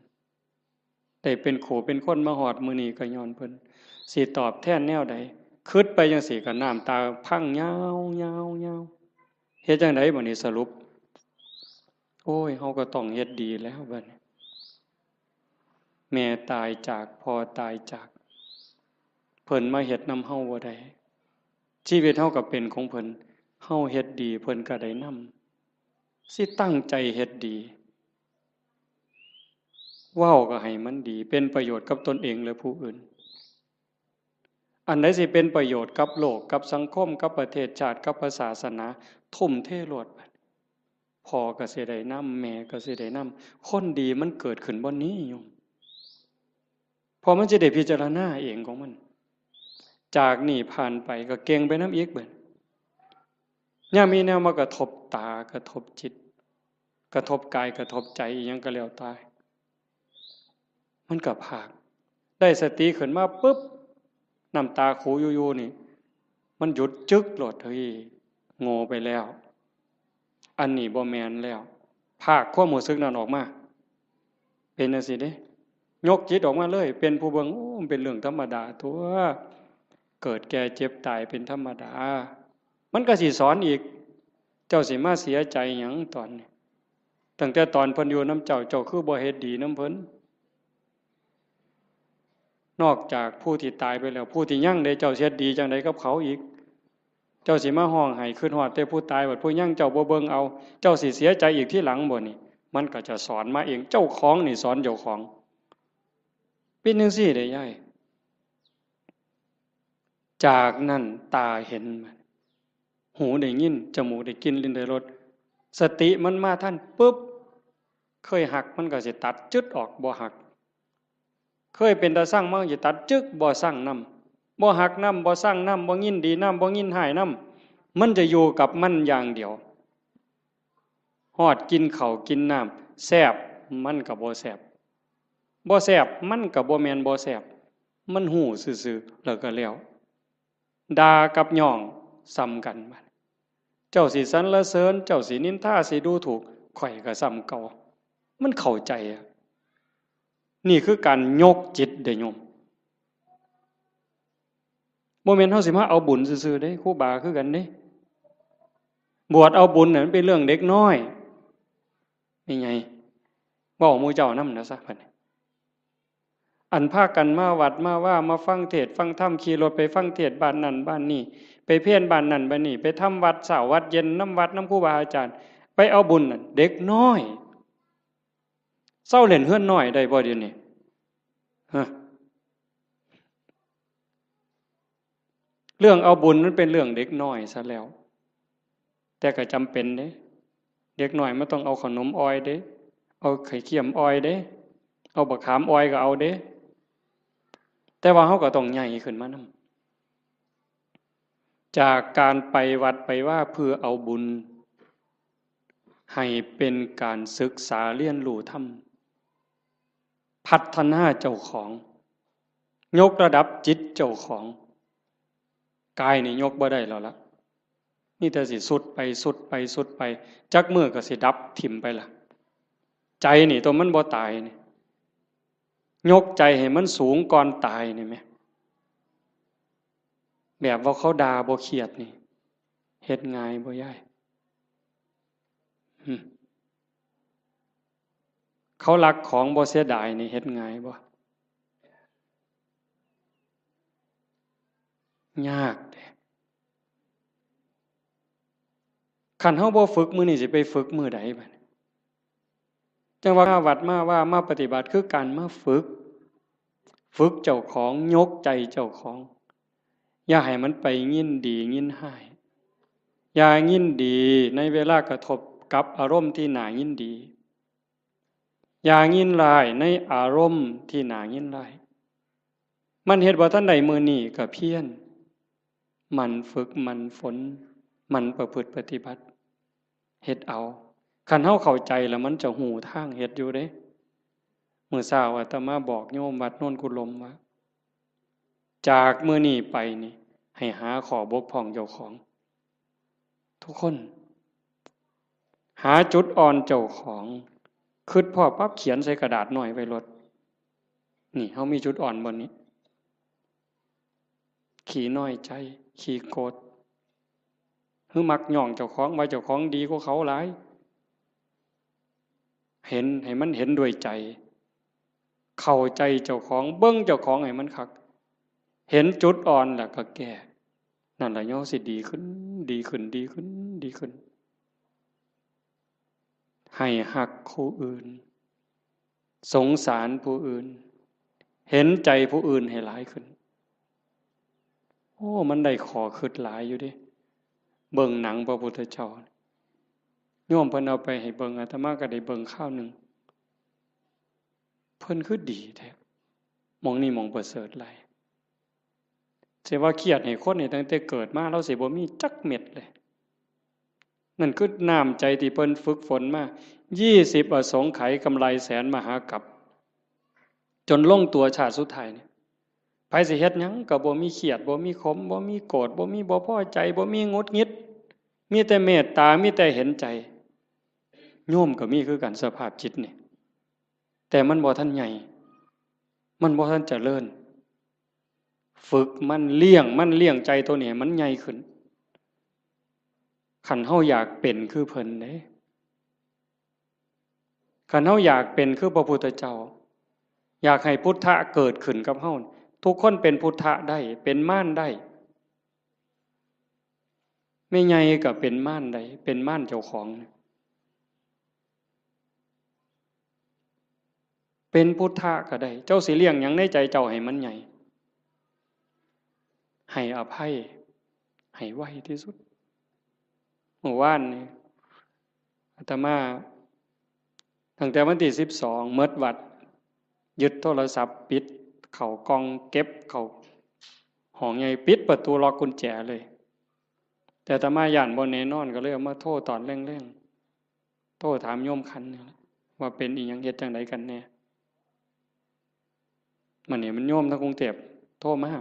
ได้เป็นคู่เป็นคนมาฮอดมื้อนี้ก็ย้อนเพิ่น สิตอบแทนแนวใด คิดไปจั่งซี้ก็น้ำตาพังยาวๆๆ เฮ็ดจั่งใดบัดนี้สรุป โอ้ย เฮาก็ต้องเฮ็ดดีแล้วบัดนี้ แม่ตายจาก พ่อตายจาก เพิ่นมาเฮ็ดนำเฮาบ่ได้ ชีวิตเฮาก็เป็นของเพิ่น เฮาเฮ็ดดี เพิ่นก็ได้นำ สิตั้งใจเฮ็ดดี เว้าก็ให้มันดี เป็นประโยชน์กับตนเองและผู้อื่น อันใดสิเป็นประโยชน์กับโลก กับสังคม กับประเทศชาติ กับพระศาสนา ทุ่มเทโลด พ่อก็สิได้นำ แม่ก็สิได้นำ คนดีมันเกิดขึ้นบ่อนนี้โยม เพราะมันสิได้พิจารณาเองของมัน จากนี้ผ่านไปก็เก่งไปนำอีกบัด ยามมีแนวมากระทบตา กระทบจิต กระทบกาย กระทบใจ อิหยังก็แล้วแต่ มันก็พาก ได้สติขึ้นมาปุ๊บ น้ำตาขูอยู่ๆ นี่ มันหยุดจึ๊กโลด เฮ้ย โง่ไปแล้ว อันนี้บ่แม่นแล้ว พากความรู้สึกนั้นออกมา เป็นจั่งซี้เด้ ยกจิตออกมาเลย เป็นผู้เบิ่ง โอ้ มันเป็นเรื่องธรรมดาตั๊ว เกิดแก่เจ็บตายเป็นธรรมดา มันก็สิสอนอีก เจ้าสิมาเสียใจหยังตอนนี้ ตั้งแต่ตอนเพิ่นอยู่นำเจ้า เจ้าคือบ่เฮ็ดดีนำเพิ่น นอกจากผู้ที่ตายไปแล้ว ผู้ที่ยังเด้ เจ้าสิเฮ็ดดีจั่งใดกับเขาอีก เจ้าสิมาฮ้องไห้คิดฮอดแต่ผู้ตาย บัดผู้ยังเจ้าบ่เบิ่งเอา เจ้าสิเสียใจอีกทีหลังบ่นี่ มันก็จะสอนมาเอง เจ้าของนี่สอนเจ้าของ เป็นจั่งซี้เด้ยาย จากนั้นตาเห็น หูได้ยิน จมูกได้กลิ่น ลิ้นได้รส สติมันมาทันปุ๊บ เคยฮักมันก็สิตัดจึ๊ดออก บ่ฮัก เคยเป็นตาซังมันก็สิตัดจึ๊ก บ่ซังนำ บ่ฮักนำ บ่ซังนำ บ่ยินดีนำ บ่ยินร้ายนำ มันจะอยู่กับมันอย่างเดียว ฮอดกินข้าวกินน้ำ แซ่บ มันก็บ่แซ่บ บ่แซ่บ มันก็บ่แม่นบ่แซ่บ มันฮู้ซื่อๆ แล้วก็แล้ว ด่ากับย่องส่ำกัน เจ้าสิสรรเสริญ เจ้าสินินทา สิดูถูก ข้อยก็ส่ำเก่า มันเข้าใจอะ นี่คือการยกจิตเด้โยม บ่แม่นเฮาสิมาเอาบุญซื่อๆเด้ ครูบาคือกันเด้ บวชเอาบุญน่ะมันเป็นเรื่องเด็กน้อย แม่ใหญ่ เว้าหมู่เจ้านำนะซะ บัดนี้ อันพากันมาวัดมาวา มาฟังเทศน์ฟังธรรม ขี่รถไปฟังเทศน์บ้านนั่นบ้านนี่ ไปเพลบ้านนั่นบ้านนี่ ไปทำวัดเช้าวัดเย็นนำวัดนำครูบาอาจารย์ ไปเอาบุญนั่น เด็กน้อย เซาเล่นเฮือนน้อยได้บ่เดี๋ยวนี้ ฮะ เรื่องเอาบุญมันเป็นเรื่องเด็กน้อยซะแล้ว แต่ก็จำเป็นเด้ เด็กน้อยมันต้องเอาขนมอ่อยเด้ เอาไข่เค็มอ่อยเด้ เอาบักขามอ่อยก็เอาเด้ แต่ว่าเฮาก็ต้องใหญ่ขึ้นมานำ จากการไปวัดไปวาเพื่อเอาบุญ ให้เป็นการศึกษาเรียนรู้ธรรม พัฒนาเจ้าของ ยกระดับจิตเจ้าของ กายนี่ยกบ่ได้แล้วละ มีแต่สิทรุดไปทรุดไปทรุดไป จักมื้อก็สิดับถิ่มไปละ ใจนี่ตัวมันบ่ตายนี่ ยกใจให้มันสูงก่อนตายนี่แหม แบบว่าเขาด่าบ่เครียดนี่ เฮ็ดง่ายบ่ยาย หึ เขาลักของบ่เสียดายนี่ เฮ็ดง่ายบ่ ยากเด้ คันเฮาบ่ฝึกมื้อนี้สิไปฝึกมื้อใดบัดนี้ จั่งว่ามาวัดมาวามาปฏิบัติคือการมาฝึก ฝึกเจ้าของ ยกใจเจ้าของ อย่าให้มันไปยินดียินร้าย อย่ายินดีในเวลากระทบกับอารมณ์ที่น่ายินดี อย่ายินร้ายในอารมณ์ที่น่ายินร้าย มันเฮ็ดบ่ทันได้มื้อนี้ก็เพียร หมั่นฝึก หมั่นฝน หมั่นประพฤติปฏิบัติ เฮ็ดเอา คันเฮาเข้าใจแล้วมันจะฮู้ทางเฮ็ดอยู่เด้ มื้อเช้าอาตมาบอกโยมวัดโนนกุลมว่า จากมื้อนี้ไปนี่ ให้หาข้อบกพร่องเจ้าของ ทุกคน หาจุดอ่อนเจ้าของ คิดพ้อปั๊บเขียนใส่กระดาษน้อยไว้โลด นี่ เฮามีจุดอ่อนบ่นี้ ขี้น้อยใจ ขี้โกรธ หรือมักย่องเจ้าของว่าเจ้าของดีกว่าเขาหลาย เห็น ให้มันเห็นด้วยใจ เข้าใจเจ้าของ เบิ่งเจ้าของให้มันคัก เห็นจุดอ่อนแล้วก็แก้ นั่นล่ะเฮาสิดีขึ้น ดีขึ้น ดีขึ้น ดีขึ้น ให้ฮักผู้อื่น สงสารผู้อื่น เห็นใจผู้อื่นให้หลายขึ้น โอ้ มันได้ข้อคิดหลายอยู่เด้ เบิ่งหนังพระพุทธเจ้า โยมเพิ่นเอาไปให้เบิ่ง อาตมาก็ได้เบิ่งคราวหนึ่ง เพิ่นคือดีแท้ หม่องนี้หม่องประเสริฐหลาย สิว่าเครียดให้คนนี่ตั้งแต่เกิดมา ลาวสิบ่มีจักเม็ดเลย นั่นคือน้ำใจที่เพิ่นฝึกฝนมา ยี่สิบอสงไขยกำไรแสนมหากัป จนลงตัวชาติสุดท้ายนี่ ไผสิเฮ็ดหยังก็บ่มีเครียด บ่มีขม บ่มีโกรธ บ่มีบ่พอใจ บ่มีหงุดหงิด มีแต่เมตตา มีแต่เห็นใจ โยมก็มีคือกันสภาพจิตนี่ แต่มันบ่ทันใหญ่ มันบ่ทันเจริญ ฝึกมัน เลี้ยงมัน เลี้ยงใจตัวนี้ให้มันใหญ่ขึ้น คันเฮาอยากเป็นคือเพิ่นเด้ คันเฮาอยากเป็นคือพระพุทธเจ้า อยากให้พุทธะเกิดขึ้นกับเฮา ทุกคนเป็นพุทธะได้ เป็นมารได้ แม่ใหญ่ก็เป็นมารได้ เป็นมารเจ้าของ เป็นพุทธะก็ได้ เจ้าสิเลี้ยงหยังในใจเจ้าให้มันใหญ่ ให้อภัย ให้ไวที่สุด เมื่อวานนี่ อาตมา ตั้งแต่วันที่สิบสอง หมดวัด ยึดโทรศัพท์ ปิดเข้ากล่อง เก็บเข้าห้องใหญ่ ปิดประตู ล็อกกุญแจเลย แต่อาตมาย้านบ่แน่นอน ก็เลยเอามาโทรตอนแลงๆ โทรถามโยมขันนี่ล่ะ ว่าเป็นอีหยัง เฮ็ดจั่งใดกันแน่ มันนี่มันโยมทางกรุงเทพฯโทรมา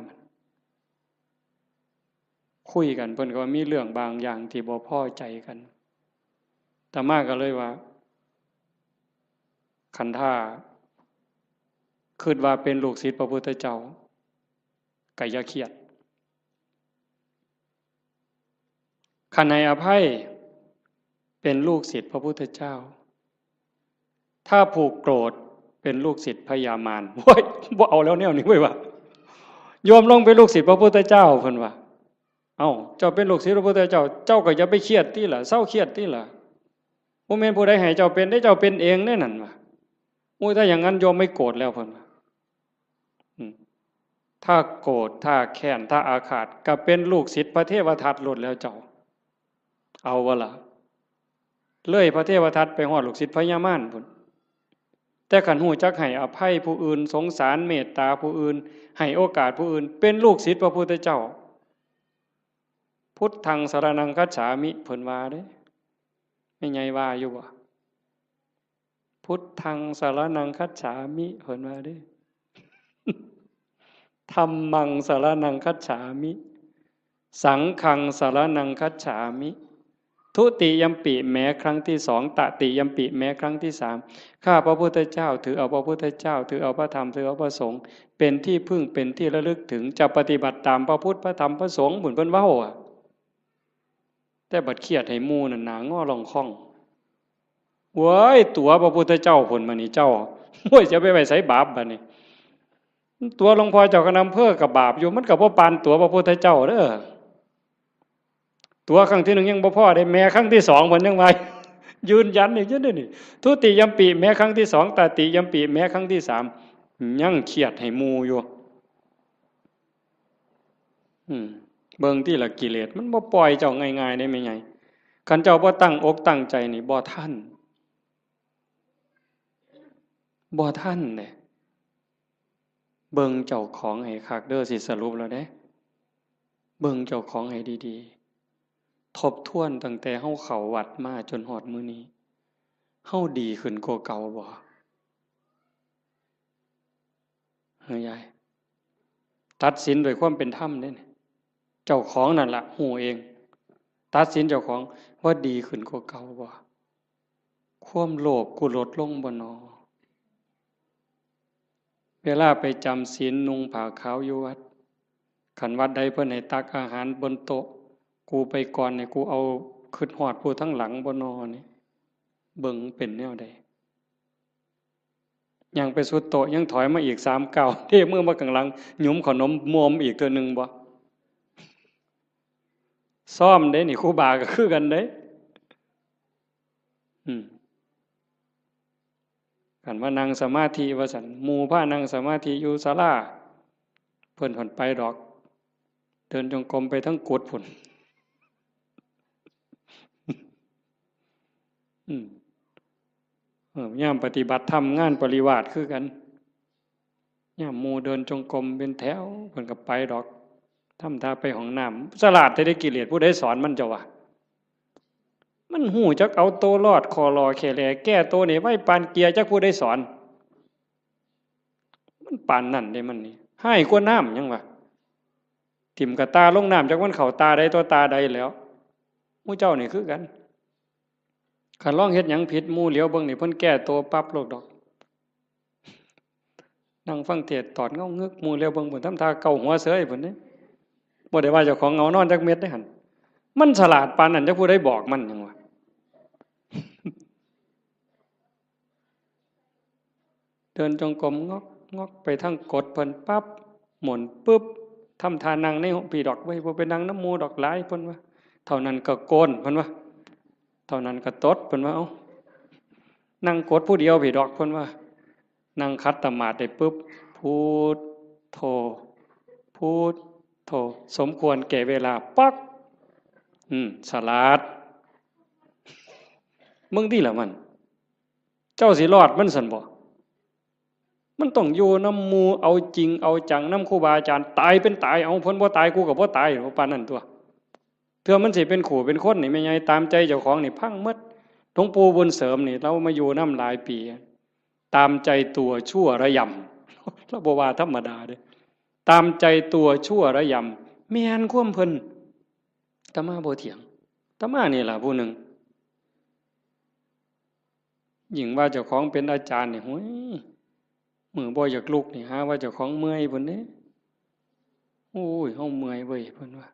คุยกัน เพิ่นก็ว่ามีเรื่องบางอย่างที่บ่พอใจกัน อาตมาก็เลยว่า คันถ้าคิดว่าเป็นลูกศิษย์พระพุทธเจ้า ก็อย่าเครียด คันให้อภัยเป็นลูกศิษย์พระพุทธเจ้า ถ้าผูกโกรธเป็นลูกศิษย์พญามาร โอ้ย บ่เอาแล้วแนวนี้เว้ยว่า โยมลงเป็นลูกศิษย์พระพุทธเจ้า เพิ่นว่า เอ้า เจ้าเป็นลูกศิษย์พระพุทธเจ้า เจ้าก็อย่าไปเครียดติล่ะ เซาเครียดติล่ะ บ่แม่นผู้ใดให้เจ้าเป็นเด้ เจ้าเป็นเองเด้นั่นว่า โอ้ย ถ้าอย่างนั้นโยมไม่โกรธแล้ว เพิ่นว่า อืม ถ้าโกรธ ถ้าแค้น ถ้าอาฆาต ก็เป็นลูกศิษย์พระเทวทัตโลดแล้วเจ้า เอาบ่ล่ะ เลยพระเทวทัตไปฮอดลูกศิษย์พญามารพุ้น แต่คันฮู้จักให้อภัยผู้อื่น สงสารเมตตาผู้อื่น ให้โอกาสผู้อื่น เป็นลูกศิษย์พระพุทธเจ้า พุทธังสรณังคัจฉามิ เพิ่นว่าเด้ แม่ใหญ่ว่าอยู่บ่ พุทธังสรณังคัจฉามิ เพิ่นว่าเด้ ธัมมังสรณังคัจฉามิ สังฆังสรณังคัจฉามิ ทุติยัมปิ แม้ครั้งที่สอง ตติยัมปิ แม้ครั้งที่สาม ข้าพระพุทธเจ้าถือเอาพระพุทธเจ้า ถือเอาพระธรรม ถือเอาพระสงฆ์ เป็นที่พึ่ง เป็นที่ระลึกถึง จะปฏิบัติตามพระพุทธ พระธรรม พระสงฆ์ พุ้นเพิ่นเว้าอะ แต่บัดเครียดให้หมู่นั่นหน้างอล่องค่อง เว้ย ตั๋วพระพุทธเจ้าพุ้นมานี่เจ้า โอ้ย จะไปไว้ไสบาปบัดนี้ ตั๋วหลวงพ่อเจ้าคณะอำเภอก็บาปอยู่ มันก็บ่ปานตั๋วพระพุทธเจ้าเด้อ ตั๋วครั้งที่หนึ่งยังบ่พอเด้ แม้ครั้งที่สองเพิ่นยังว่า ยืนยันอีกอยู่เด้นี่ ทุติยัมปิ แม้ครั้งที่สอง ตติยัมปิ แม้ครั้งที่สาม ยังเครียดให้หมู่อยู่ อืม เบิ่งติล่ะ กิเลสมันบ่ปล่อยเจ้าง่ายๆเด้ แม่ใหญ่ คันเจ้าบ่ตั้งอกตั้งใจนี่ บ่ทัน บ่ทันเด้ เบิ่งเจ้าของให้คักเด้อ สิสรุปแล้วเด้ เบิ่งเจ้าของให้ดีๆ ทบทวนตั้งแต่เฮาเข้าวัดมาจนฮอดมื้อนี้ เฮาดีขึ้นกว่าเก่าบ่ เฮ้ยยาย ตัดสินด้วยความเป็นธรรมเด้นี่ เจ้าของนั่นล่ะฮู้เอง ตัดสินเจ้าของว่าดีขึ้นกว่าเก่าบ่ ความโลภกูลดลงบ่นอ เวลาไปจำศีลนุ่งผ้าขาวอยู่วัด คันวัดใดเพิ่นให้ตักอาหารบนโต๊ะ กูไปก่อนนี่ กูเอา คิดฮอดผู้ทางหลังบ่นอนี่ เบิ่งเป็นแนวใด ย่างไปสุดโต๊ะ ยังถอยมาอีกสามก้าว เทมือมาข้างหลัง หยุมขนมมวมอีกเทื่อหนึ่งบ่ ซ้อมเด้นี่ ครูบาก็คือกันเด้ อืม คันว่านั่งสมาธิว่าซั่น หมู่พานั่งสมาธิอยู่ศาลา เพิ่นผ่อนไปดอก เดินจงกรมไปทั้งกุฏิพุ้น อืม เออ ยามปฏิบัติธรรมงานปริวาสคือกัน ยามหมู่เดินจงกรมเป็นแถว เพิ่นก็ไปดอก ทำท่าไปห้องน้ำ ฉลาดแท้เด้ กิเลสผู้ใดสอนมันเจ้าวะ มันฮู้จักเอาตัวรอด คอลอแคแล แก้ตัวนี่ไวปานเกียร์ จักผู้ใดสอน มันปานนั่นเด้มันนี่ ฮ้ายกว่าน้ำยังวะ ถิ่มกะตาลงน้ำ จักมันเข้าตาใดต่อตาใดแล้ว หมู่เจ้านี่คือกัน คันลองเฮ็ดหยังผิด หมู่เหลียวเบิ่งนี่ เพิ่นแก้ตัวปั๊บโลดดอก นั่งฟังเทศน์ตอดเงางึก หมู่เหลียวเบิ่งพุ้น ทำท่าเกาหัวเสยพุ้นเด้ บ่ได้ว่าเจ้าของเหงานอนจักเม็ดเด้หั่น มันฉลาดปานนั้น จักผู้ใดบอกมันยังวะ เดินจงกรมงอกงอกไปทางกุฏิเพิ่นปั๊บ หมุนปึ๊บ ทำท่านั่งในห้องพีดอก เว้ย บ่ไปนั่งนำหมู่ดอก หลาย เพิ่นว่า เท่านั้นก็โกน เพิ่นว่า เท่านั้นก็ตด เพิ่นว่า เอ้า นั่งกุฏิผู้เดียวพีดอก เพิ่นว่า นั่งขัดสมาธิได้ปึ๊บ พุทโธ พุทโธ สมควรแก่เวลา ป๊อก อืม ฉลาด มึงติล่ะมัน เจ้าสิรอดมันซั่นบ่ มันต้องอยู่นำหมู่ เอาจริงเอาจังนำครูบาอาจารย์ ตายเป็นตาย เอา เพิ่นบ่ตาย กูก็บ่ตาย ปานนั้นตั๊ว เทื่อมันสิเป็นคู่เป็นคนนี่ แม่ใหญ่ ตามใจเจ้าของนี่พังหมด หลวงปู่บุญเสริมนี่ ลาวมาอยู่นำหลายปี ตามใจตัวชั่วระยำ เราบ่ว่าธรรมดาเด้ ตามใจตัวชั่วระยำ แม่นความเพิ่น อาตมาบ่เถียง อาตมานี่ล่ะผู้หนึ่ง ยิ่งว่าเจ้าของเป็นอาจารย์นี่ โอ้ย มื้อบ่อยากลุกนี่ หาว่าเจ้าของเมื่อยพุ้นเด้ โอ้ย เฮาเมื่อยเว้ย เพิ่นว่า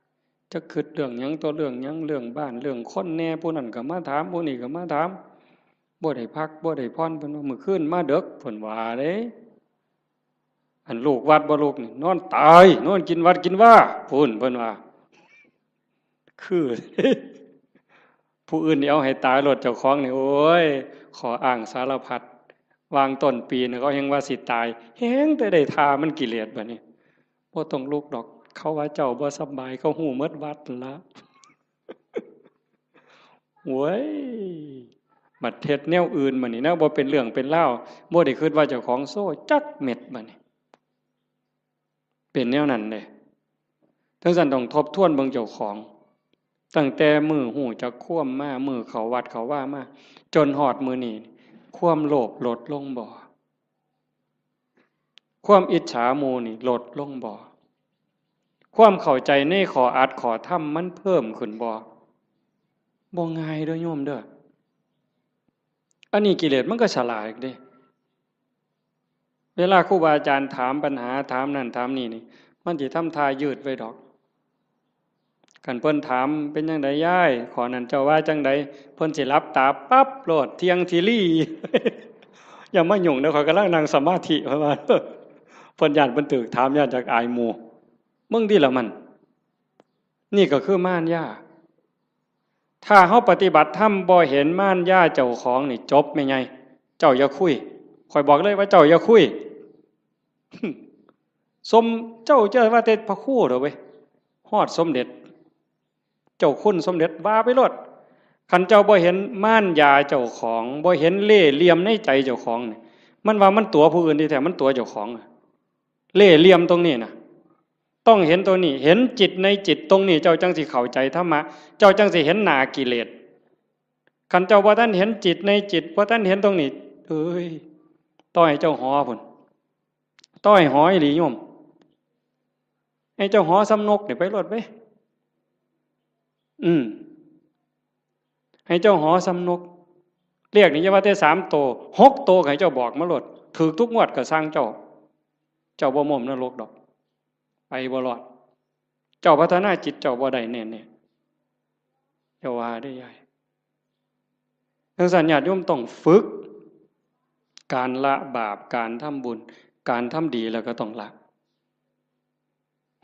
จักคิดเรื่องหยังต่อเรื่องหยัง เรื่องบ้าน เรื่องคนแหน่ ผู้นั้นก็มาถาม ผู้นี้ก็มาถาม บ่ได้พัก บ่ได้ผ่อน เพิ่นว่า มื้อคืนมาดึก เพิ่นว่าเด้ อันลูกวัดบ่ลูกนี่ นอนตาย นอนกินวัดกินว่า พุ้น เพิ่นว่า คือ ผู้อื่นนี่เอาให้ตายโลด เจ้าของนี่ โอ้ย ข้ออ้างสารพัด วางต้นปีนี่เขาแฮงว่าสิตาย แฮงแต่ได้ท่ามันกิเลสบัดนี้ บ่ต้องลุกดอก เขาว่าเจ้าบ่สำบาย เขาฮู้หมดวัดนั่นละ โว้ย บัดเฮ็ดแนวอื่นบัดนี้นะ บ่เป็นเรื่องเป็นราว บ่ได้คิดว่าเจ้าของโซ่จักเม็ดบัดนี้ เป็นแนวนั้นเด้ จั่งซั้นต้องทบทวนเบิ่งเจ้าของ ตั้งแต่มื้อฮู้จักความมา มื้อเข้าวัดเข้าวามา จนฮอดมื้อนี้ ความโลภลดลงบ่ ความอิจฉาหมู่นี่ลดลงบ่ ความเข้าใจในข้ออัดข้อธรรมมันเพิ่มขึ้นบ่ บ่ง่ายเด้อโยมเด้อ อันนี้กิเลสมันก็ฉลาดเด้ เวลาครูบาอาจารย์ถามปัญหา ถามนั่นถามนี่นี่ มันสิทำท่ายืดไว้ดอก คันเพิ่นถาม เป็นจั่งใดยาย ข้อนั้นเจ้าว่าจั่งใด เพิ่นสิหลับตาปั๊บโลด เที่ยงทีรี อย่ามายุ่งเด้อ ข้อยกำลังนั่งสมาธิ เพิ่นว่า เพิ่นย้านเพิ่นถูกถาม ย้านจักอายหมู่ มึงติล่ะมัน นี่ก็คือมารยา ถ้าเฮาปฏิบัติธรรมบ่เห็นมารยาเจ้าของนี่จบแม่ใหญ่ เจ้าอย่าคุย ข้อยบอกเลยว่าเจ้าอย่าคุย สม เจ้าจะว่าแต่พระครูเด้อเว้ย ฮอดสมเด็จ เจ้าคุณสมเด็จว่าไปโลด คันเจ้าบ่เห็นมารยาเจ้าของ บ่เห็นเล่ห์เหลี่ยมในใจเจ้าของนี่ มันว่ามันตั๋วผู้อื่นที่แท้มันตั๋วเจ้าของอะ เล่ห์เหลี่ยมตรงนี้นะ ต้องเห็นตัวนี้ เห็นจิตในจิตตรงนี้ เจ้าจั่งสิเข้าใจธรรมะ เจ้าจั่งสิเห็นหน้ากิเลส คันเจ้าบ่ทันเห็นจิตในจิต บ่ทันเห็นตรงนี้ เอ้ย ต่อให้เจ้าหอพุ้น ต่อให้หออีหลีโยม ให้เจ้าหอส่ำนกนี่ไปโลดเว้ย อืม ให้เจ้าหอส่ำนก เลขนี่อย่าว่าแต่สามโต หกโตก็ให้เจ้าบอกมาโลด ถูกทุกงวดก็ซ่างเจ้า เจ้าบ่ม้มนรกดอก ไปบ่รอด เจ้าพัฒนาจิตเจ้าบ่ได้แน่ๆ อย่าว่าเด้อยาย จั่งซั้นญาติโยมต้องฝึก การละบาป การทำบุญ การทำดีแล้วก็ต้องละ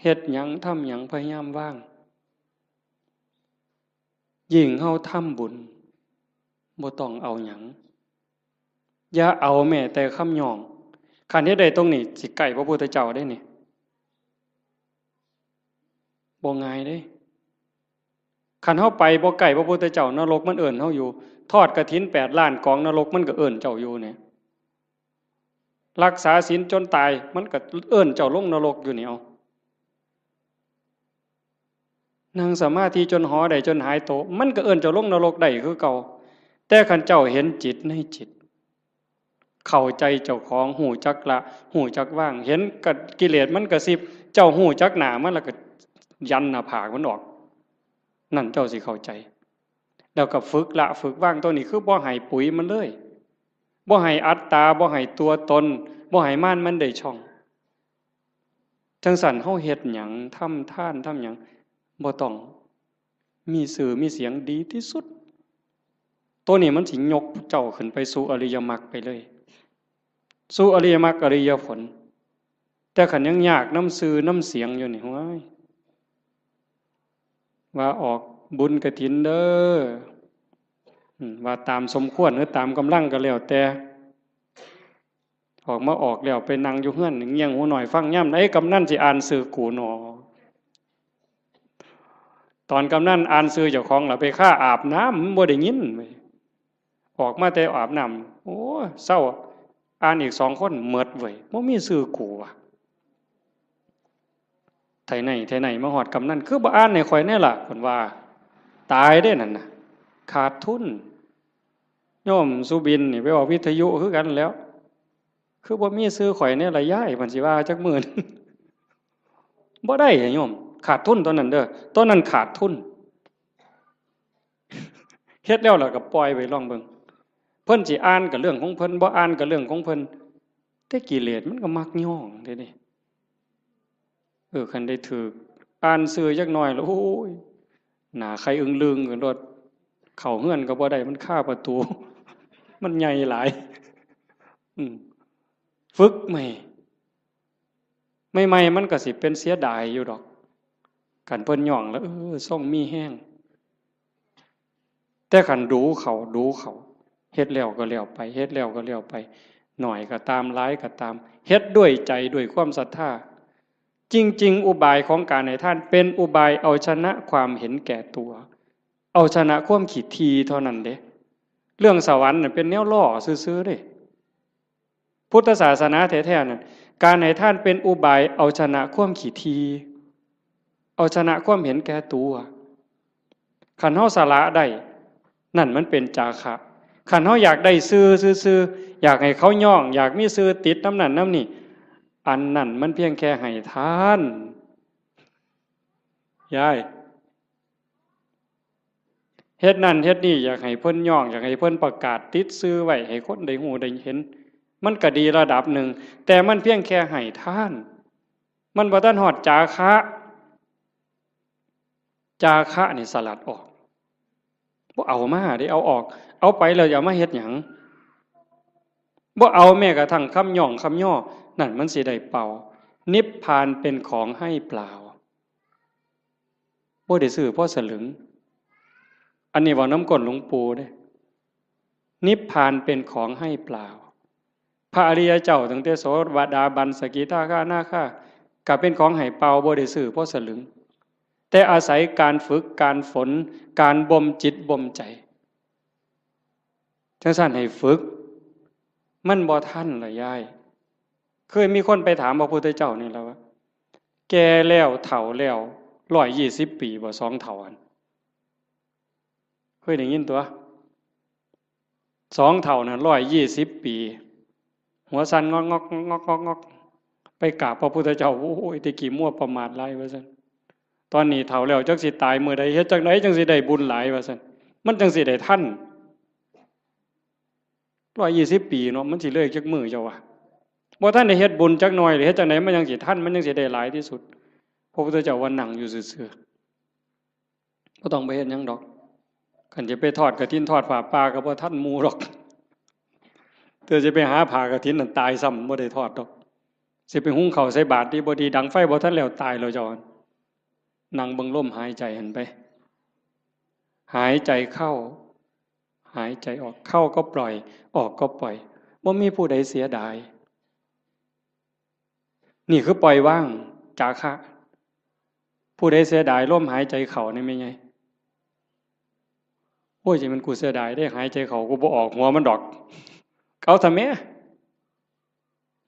เฮ็ดหยัง ทำหยัง พยายามวาง ยิ่งเฮาทำบุญ บ่ต้องเอาหยัง อย่าเอาแม้แต่คำย่อง คันเฮ็ดได้ตรงนี้ สิใกล้พระพุทธเจ้าได้นี่ บ่ง่ายเด้ คันเฮาไปบ่ใกล้พระพุทธเจ้า นรกมันเอิ้นเฮาอยู่ ทอดกฐินแปดล้านกอง นรกมันก็เอิ้นเจ้าอยู่เนี่ย รักษาศีลจนตาย มันก็เอิ้นเจ้าลงนรกอยู่นี่ เอา นั่งสมาธิจนหอได้จนหายโต มันก็เอิ้นเจ้าลงนรกได้คือเก่า แต่คันเจ้าเห็นจิตในจิต เข้าใจเจ้าของ ฮู้จักละ ฮู้จักวาง เห็นกะ กิเลสมันกระซิบ เจ้าฮู้จักหน้ามันแล้วก็ยันหน้าผากมันออก นั่นเจ้าสิเข้าใจ แล้วก็ฝึกละฝึกวาง ตัวนี้คือบ่ให้ปุ๋ยมันเลย บ่ให้อัตตา บ่ให้ตัวตน บ่ให้มารมันได้ช่อง จั่งซั้นเฮาเฮ็ดหยัง ทำทาน ทำหยัง บ่ต้องมีชื่อมีเสียง ดีที่สุด ตัวนี้มันสิยกเจ้าขึ้นไปสู่อริยมรรคไปเลย สู่อริยมรรคอริยผล แต่คันยังยากนำชื่อนำเสียงอยู่นี่ โอ้ย ว่าออกบุญกฐินเด้อ อืม ว่าตามสมควรหรือตามกำลังก็แล้วแต่ ออกมาออกแล้วไปนั่งอยู่เฮือน เงี่ยงหูหน่อยฟังยามใดกำนันสิอ่านชื่อกูหนอ ตอนกำนันอ่านชื่อเจ้าของล่ะ ไปคาอาบน้ำ มันบ่ได้ยินเว้ย ออกมาแต่อาบน้ำ โอ้ เซา อ่านอีกสองคน หมดเว้ย บ่มีชื่อกูว่ะ ไทไหน ไทไหน มาฮอดกำนัน คือบ่อ่านให้ข้อยแน่ล่ะ เพิ่นว่า ตายเด้นั่นน่ะ ขาดทุน โยมสุบินนี่ไปออกวิทยุคือกันแล้ว คือบ่มีชื่อข่อยแน่ล่ะยาย เพิ่นสิว่าจักมื้อหนึ่ง บ่ได้โยม ขาดทุนตอนนั้นเด้อ ตอนนั้นขาดทุน เฮ็ดแล้วล่ะก็ปล่อยไว้ลองเบิ่ง เพิ่นสิอ่านก็เรื่องของเพิ่น บ่อ่านก็เรื่องของเพิ่น แต่กิเลสมันก็มักย้องเด้นี่ เออ คันได้ถืกอ่านชื่อจักหน่อยแล้ว โอ้ย หน้าไข่อึ้งลึงกันโลด เข้าเฮือนก็บ่ได้ มันคาประตู มันใหญ่หลาย อืม ฝึกใหม่ ใหม่ๆ มันก็สิเป็นเสียดายอยู่ดอก คันเพิ่นย้องแล้ว เออ ทรงมีแฮง แต่คันดูเขา ดูเขา เฮ็ดแล้วก็แล้วไป เฮ็ดแล้วก็แล้วไป น้อยก็ตาม หลายก็ตาม เฮ็ดด้วยใจ ด้วยความศรัทธา จริงๆ อุบายของการให้ทานเป็นอุบายเอาชนะความเห็นแก่ตัว เอาชนะความขี้ถี่เท่านั้นเด้ เรื่องสวรรค์น่ะเป็นแนวล้อซื่อๆ เด้ พุทธศาสนาแท้ๆ นั่น การให้ทานเป็นอุบายเอาชนะความขี้ถี่ เอาชนะความเห็นแก่ตัว คันเฮาสละได้ นั่นมันเป็นจาคะ คันเฮาอยากได้ชื่อซื่อๆ อยากให้เขาย้อง อยากมีชื่อติดนำนั่นนำนี่ อันนั้นมันเพียงแค่ให้ทาน ยาย เฮ็ดนั่นเฮ็ดนี่ อยากให้เพิ่นย้อง อยากให้เพิ่นประกาศติดชื่อไว้ ให้คนได้ฮู้ได้เห็น มันก็ดีระดับหนึ่ง แต่มันเพียงแค่ให้ทาน มันบ่ทันฮอดจาคะ จาคะนี่สลัดออก บ่เอามาเด้ เอาออก เอาไปแล้วอย่ามาเฮ็ดหยัง บ่เอาแม้กระทั่งคำย้องคำย่อ นั่นมันสิได้เป่า นิพพานเป็นของให้เปล่า บ่ได้ซื้อพอสลึง อันนี้เว้านำก้นหลวงปู่เด้ นิพพานเป็นของให้เปล่า พระอริยเจ้าตั้งแต่โสดาบัน สกิทาคานาคา ก็เป็นของให้เปล่า บ่ได้ซื้อพอสลึง แต่อาศัยการฝึก การฝน การบ่มจิตบ่มใจ จั่งซั้นให้ฝึก มันบ่ทันล่ะยาย เคยมีคนไปถามพระพุทธเจ้านี่ล่ะว่า แก่แล้วเฒ่าแล้ว ร้อยยี่สิบปีบ่ สองเฒ่าหั่น เคยได้ยินตั่ว สองเฒ่านั่น ร้อยยี่สิบปี หัวสั่นงอกๆ งอกๆ งอกๆ ไปกราบพระพุทธเจ้า โอ้ย แต่กี้มัวประมาทหลายว่าซั่น ตอนนี้เฒ่าแล้วจักสิตายมื้อใด เฮ็ดจั่งใดจั่งสิได้บุญหลายว่าซั่น มันจั่งสิได้ทัน ร้อยยี่สิบปีเนาะ มันสิเหลืออีกจักมื้อเจ้าว่า บ่ทันได้เฮ็ดบุญจักหน่อย เฮ็ดจั่งใดมันจั่งสิทัน มันจั่งสิได้หลายที่สุด พระพุทธเจ้าว่านั่งอยู่ซื่อๆ บ่ต้องไปเฮ็ดหยังดอก คันจะไปทอดกฐินทอดผ้าป่าก็บ่ทันหมู่ดอก เธอจะไปหาผ้ากฐินนั่นตายซ้ำ บ่ได้ทอดดอก สิไปหุงข้าวใส่บาตรดีบ่ดี ดังไฟบ่ทันแล้ว ตายแล้วเจ้า นั่งเบิ่งลมหายใจหั่นไป หายใจเข้า หายใจออก เข้าก็ปล่อย ออกก็ปล่อย บ่มีผู้ใดเสียดาย นี่คือปล่อยวาง จาคะ ผู้ใดเสียดายลมหายใจเข้านี่แม่นไง โอ้ย จั่งแม่นกูเสียดายเด้ หายใจเข้ากูบ่ออกหัวมันดอก เอาซะแหม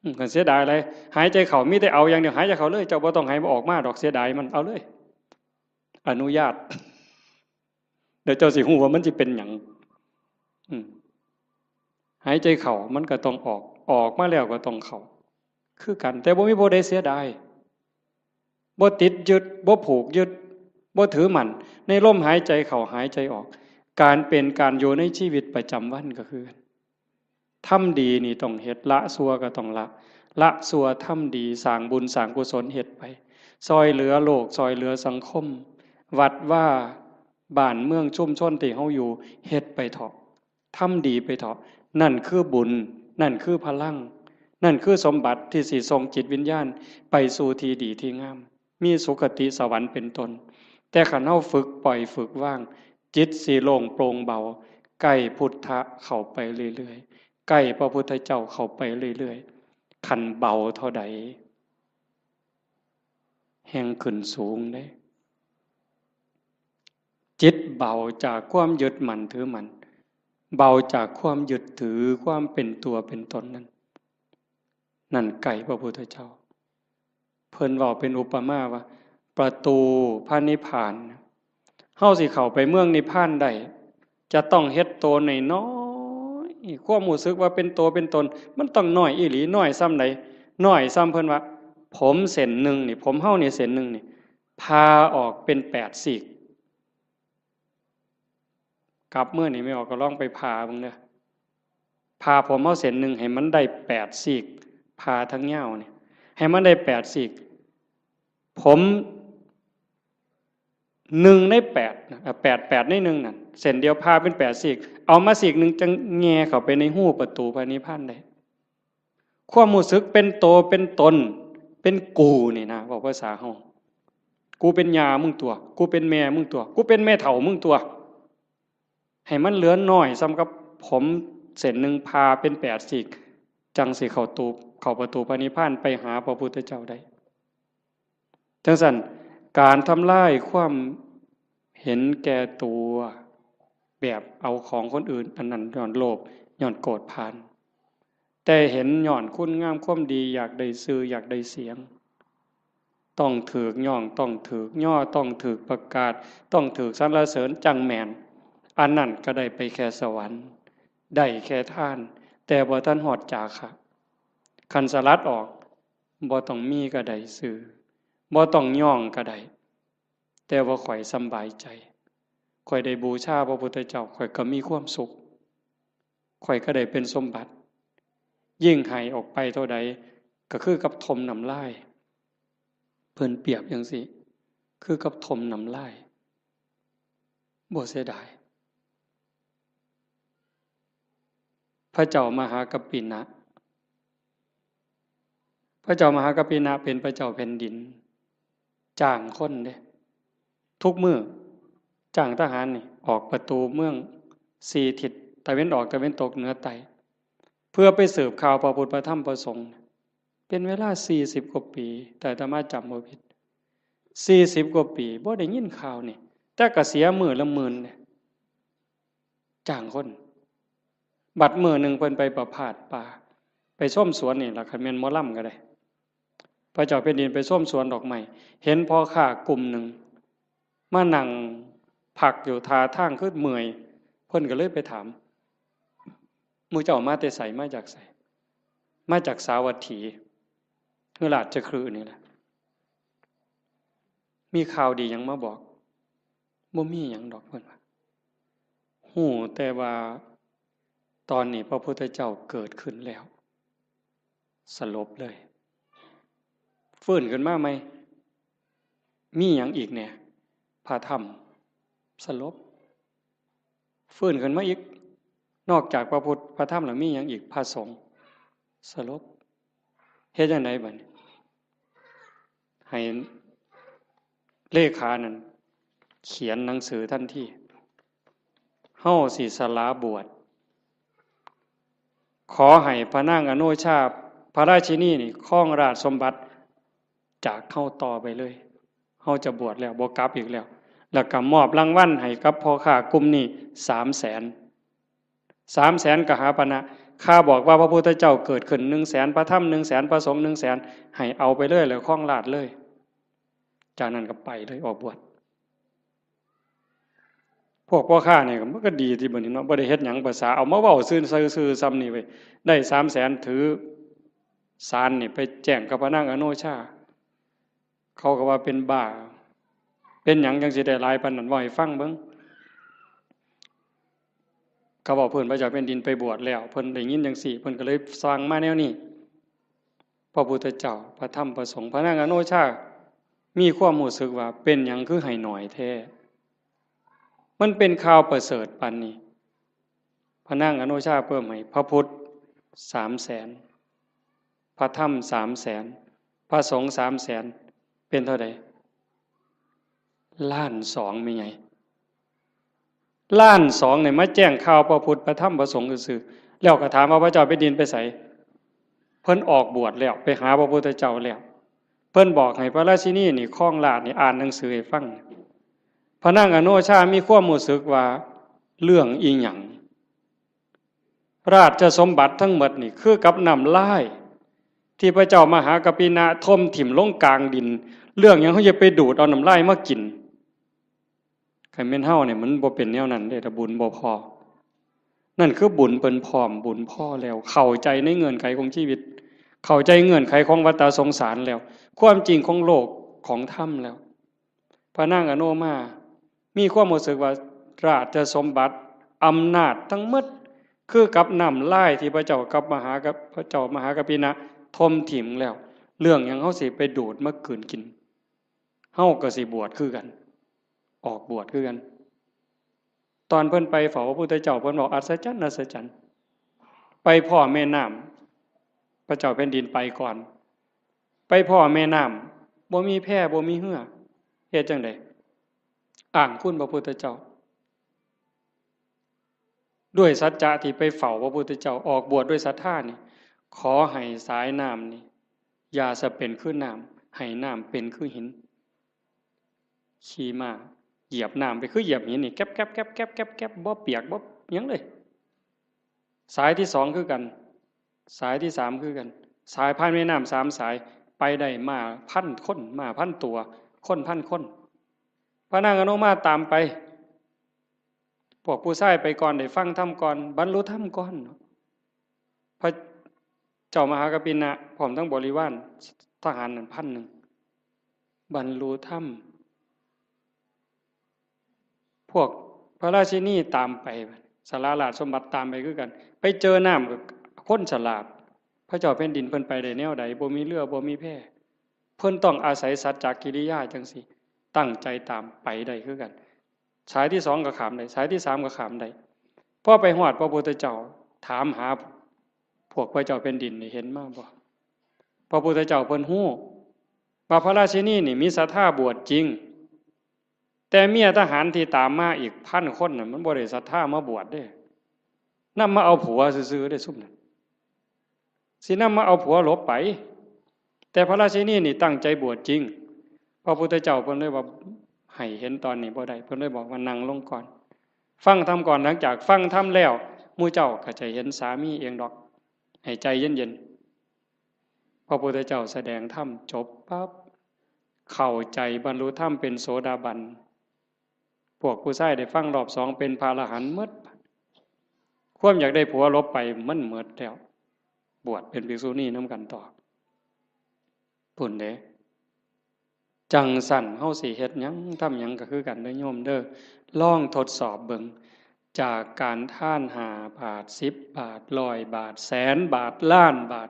อืม คันเสียดายหลาย หายใจเข้ามีแต่เอาอย่างเดียว หายใจเข้าเลย เจ้าบ่ต้องให้มันออกมาดอก เสียดายมัน เอาเลย อนุญาต เดี๋ยวเจ้าสิฮู้ว่ามันสิเป็นหยัง อืม หายใจเข้ามันก็ต้องออก ออกมาแล้วก็ต้องเข้า คือกัน แต่บ่มีผู้ใดเสียดาย บ่ติดยึด บ่ผูกยึด บ่ถือมั่น ในลมหายใจเข้าหายใจออก การเป็นการอยู่ในชีวิตประจำวันก็คือกัน ทำดีนี่ต้องเฮ็ด ละชั่วก็ต้องละ ละชั่วทำดี สร้างบุญสร้างกุศลเฮ็ดไป ซ่อยเหลือโลก ซ่อยเหลือสังคม วัดวา บ้านเมืองชุมชนที่เฮาอยู่ เฮ็ดไปเถาะ ทำดีไปเถาะ นั่นคือบุญ นั่นคือพลัง นั่นคือสมบัติที่สิส่งจิตวิญญาณไปสู่ที่ดีที่งาม มีสุคติสวรรค์เป็นต้น แต่คันเฮาฝึกปล่อยฝึกวาง จิตสิโล่งโปร่งเบา ใกล้พุทธะเข้าไปเรื่อยๆ ใกล้พระพุทธเจ้าเข้าไปเรื่อยๆ คันเบาเท่าใด แฮ่งขึ้นสูงเด้ จิตเบาจากความยึดมั่นถือมั่น เบาจากความยึดถือความเป็นตัวเป็นตนนั่น นั่นใกล้พระพุทธเจ้า เพิ่นเว้าเป็นอุปมาว่า ประตูพระนิพพาน เฮาสิเข้าไปเมืองนิพพานได้ จะต้องเฮ็ดโตน้อย นี่ความรู้สึกว่าเป็นตัวเป็นตน มันต้องน้อยอีหลี น้อยส่ำใด น้อยส่ำเพิ่นว่า ผมเส้นหนึ่งนี่ ผมเฮานี่เส้นหนึ่งนี่ ผ่าออกเป็นแปดซีก กลับเมือนี่แม่ออกก็ลองไปผ่าเบิ่งเด้อ ผ่าผมเฮาเส้นหนึ่งให้มันได้แปดซีก ผ่าทั้งยาวนี่ ให้มันได้แปดซีก ผมหนึ่งในแปดนะ อ่ะ แปด แปดในหนึ่งนั่น เส้นเดียวผ่าเป็นแปดซีก เอามาซีกหนึ่งจั่งแหย่เข้าไปในฮูประตูพระนิพพานได้ ความรู้สึกเป็นโตเป็นตน เป็นกูนี่นะ เว้าภาษาเฮา กูเป็นย่ามึงตั๊ว กูเป็นแม่มึงตั๊ว กูเป็นแม่เฒ่ามึงตั๊ว ให้มันเหลือน้อยส่ำกับผมเส้นหนึ่งผ่าเป็นแปดซีก จั่งสิเข้าตู เข้าประตูพระนิพพานไปหาพระพุทธเจ้าได้ จั่งซั้น การทำลายความเห็นแก่ตัว แบบเอาของคนอื่น อันนั้นย้อนโลภ ย้อนโกรธพาน แต่เห็นย้อนคุณงามความดี อยากได้ชื่อ อยากได้เสียง ต้องถืกย่อง ต้องถืกย่อ ต้องถืกประกาศ ต้องถืกสรรเสริญจั่งแม่น อันนั้นก็ได้ไปแค่สวรรค์ ได้แค่ทาน แต่บ่ทันฮอดจาคะ คันสลัดออก บ่ต้องมีก็ได้ชื่อ บ่ต้องย่องก็ได้ แต่ว่าข้อยสำบายใจ ข้อยได้บูชาพระพุทธเจ้า ข้อยก็มีความสุข ข้อยก็ได้เป็นสมบัติ ยิ่งให้ออกไปเท่าใด ก็คือกับถมน้ำลาย เพิ่นเปรียบจั่งซี้ คือกับถมน้ำลาย บ่เสียดาย พระเจ้ามหากัปปินะ พระเจ้ามหากัปปินะเป็นพระเจ้าแผ่นดิน จ้างคนเด้ ทุกมื้อ จ้างทหารนี่ ออกประตูเมืองสี่ทิศ ตะเว็นออก ตะเว็นตก เหนือใต้ เพื่อไปสืบข่าวพระพุทธพระธรรมพระสงฆ์ เป็นเวลาสี่สิบกว่าปี แต่อาตมาจำบ่ผิด สี่สิบกว่าปี บ่ได้ยินข่าวนี่ แต่ก็เสียมื้อละหมื่นเด้ จ้างคน บัดมื้อหนึ่งเพิ่นไปประพาสป่า ไปชมสวนนี่ล่ะ คันแม่นหมอลำก็ได้ พระเจ้าแผ่นดินไปชมสวนดอกไม้ เห็นพ่อค้ากลุ่มหนึ่ง มานั่งพักอยู่ท่าทางคือเมื่อย เพิ่นก็เลยไปถาม หมู่เจ้ามาแต่ไส มาจากไส มาจากสาวัตถี คือราชคฤห์นี่แหละ มีข่าวดีหยังมาบอก บ่มีหยังดอก เพิ่นว่า ฮู้แต่ว่าตอนนี้พระพุทธเจ้าเกิดขึ้นแล้ว สลบเลย ฟื้นขึ้นมาใหม่ มีหยังอีกแหน่ พระธรรม สลบ ฟื้นขึ้นมาอีก นอกจากพระพุทธ พระธรรมแล้วมีหยังอีก พระสงฆ์ สลบ เฮ็ดจั่งใดบัดนี้ ให้เลขานั่นเขียนหนังสือทันที เฮาสิสละบวช ขอให้พระนางอโนชา พระราชินีนี่ครองราชสมบัติจากเฮาต่อไปเลย เฮาจะบวชแล้ว บ่กลับอีกแล้ว แล้วก็มอบรางวัลให้กับพ่อค้ากลุ่มนี้สามแสน สามแสนกหาปณะ ข้าบอกว่าพระพุทธเจ้าเกิดขึ้นหนึ่งแสน พระธรรมหนึ่งแสน พระสงฆ์หนึ่งแสน ให้เอาไปเลย แล้วครองราชย์เลย จากนั้นก็ไปเลย ออกบวช พวกพ่อค้านี่มันก็ดีติบัดนี้เนาะ บ่ได้เฮ็ดหยัง ภาษาเอามาเว้าซื่อๆ ซื่อๆ ส่ำนี่เว้ย ได้สามแสน ถือสารนี่ไปแจ้งกับพระนางอโนชา เขาก็ว่าเป็นบ้า เป็นหยังจั่งสิได้หลายปานนั้น เว้าให้ฟังเบิ่ง เขาเว้าพื้น พระเจ้าแผ่นดินไปบวชแล้ว เพิ่นได้ยินจั่งซี้ เพิ่นก็เลยสั่งมาแนวนี้ พระพุทธเจ้า พระธรรม พระสงฆ์ พระนางอโนชา มีความรู้สึกว่าเป็นหยังคือให้น้อยแท้ มันเป็นข่าวประเสริฐปานนี้ พระนางอโนชาเพิ่มให้ พระพุทธสามแสน พระธรรมสามแสน พระสงฆ์สามแสน เป็นเท่าใด ล้านสอง แม่ใหญ่ ล้านสองเนี่ยมาแจ้งข่าวพระพุทธ พระธรรม พระสงฆ์ซื่อๆ แล้วก็ถามว่าพระเจ้าแผ่นดินไปไส เพิ่นออกบวชแล้ว ไปหาพระพุทธเจ้าแล้ว เพิ่นบอกให้พระราชินีนี่ครองราชย์นี่ อ่านหนังสือให้ฟัง พระนางอโนชามีความรู้สึกว่าเรื่องอีหยัง ราชสมบัติทั้งหมดนี่คือกับน้ำลาย ที่พระเจ้ามหากัปปินะถมถิ่มลงกลางดิน เรื่องหยังเฮาจะไปดูดเอาน้ำลายมากิน คันแม่นเฮาเนี่ยมันบ่เป็นแนวนั้นเด้ ถ้าบุญบ่พอ นั่นคือบุญเพิ่นพร้อม บุญพอแล้ว เข้าใจในเงื่อนไขของชีวิต เข้าใจเงื่อนไขของวัฏฏะสงสารแล้ว ความจริงของโลกของธรรมแล้ว พระนางอโนมา มีความรู้สึกว่าราชสมบัติ อำนาจทั้งหมด คือกับน้ำลายที่พระเจ้ากับมหากับ พระเจ้ามหากัปปินะ ทมถิ่มแล้ว เรื่องหยังเฮาสิไปดูดมากืนกิน เฮาก็สิบวชคือกัน ออกบวชคือกัน ตอนเพิ่นไปเฝ้าพระพุทธเจ้า เพิ่นบอกอัศจรรย์ อัศจรรย์ ไปพ้อแม่น้ำ พระเจ้าแผ่นดินไปก่อน ไปพ้อแม่น้ำ บ่มีแพ บ่มีเฮือ เฮ็ดจั่งใด อ้างคุณพระพุทธเจ้า ด้วยสัจจะที่ไปเฝ้าพระพุทธเจ้า ออกบวชด้วยศรัทธานี่ ขอให้สายน้ำนี่ อย่าสะเป็นคือน้ำ ให้น้ำเป็นคือหิน ขี่ม้าเหยียบน้ำไปคือเหยียบหินนี่ แก๊บแก๊บแก๊บแก๊บแก๊บแก๊บ บ่เปียกบ่หยังเลย สายที่สองคือกัน สายที่สามคือกัน สายผ่านแม่น้ำสามสาย ไปได้ม้าพันคน ม้าพันตัว คนพันคน พระนางอโนมาตามไป พวกผู้ชายไปก่อน ได้ฟังธรรมก่อน บรรลุธรรมก่อน พระเจ้ามหากัปปินะ พร้อมทั้งบริวารทหารนั่นพันหนึ่ง บรรลุธรรม พวกพระราชินีตามไป สละราชสมบัติตามไปคือกัน ไปเจอน้ำก็คนฉลาด พระเจ้าแผ่นดินเพิ่นไปได้แนวใด บ่มีเฮือ บ่มีแพ เพิ่นต้องอาศัยสัจจกิริยาจั่งซี้ ตั้งใจตามไปได้คือกัน สายที่สองก็ข้ามได้ สายที่สามก็ข้ามได้ พอไปฮอดพระพุทธเจ้า ถามหาพวกพระเจ้าแผ่นดินนี่ เห็นมาบ่ พระพุทธเจ้าเพิ่นฮู้ว่าพระราชินีนี่มีศรัทธาบวชจริง แต่เมียทหารที่ตามมาอีกพันคนน่ะ มันบ่ได้ศรัทธามาบวชเด้ นำมาเอาผัวซื่อๆเด้ซุมนั้น สินำมาเอาผัวหลบไป แต่พระราชินีนี่ตั้งใจบวชจริง พระพุทธเจ้าเพิ่นเลยว่า ให้เห็นตอนนี้บ่ได้ เพิ่นเลยบอกว่านั่งลงก่อน ฟังธรรมก่อน หลังจากฟังธรรมแล้ว หมู่เจ้าก็จะเห็นสามีเองดอก ให้ใจเย็นๆ พระพุทธเจ้าแสดงธรรมจบปั๊บ เข้าใจบรรลุธรรมเป็นโสดาบัน พวกผู้ชายได้ฟังรอบสองเป็นพระอรหันต์หมด ความอยากได้ผัวหลบไปมันหมดแล้ว บวชเป็นภิกษุณีนำกันต่อ พุ้นเด้ จั่งซั้นเฮาสิเฮ็ดหยังทำหยังก็คือกันเด้อโยมเด้อ ลองทดสอบเบิ่ง จากการทานห้าบาท สิบบาท ร้อยบาท แสนบาท ล้านบาท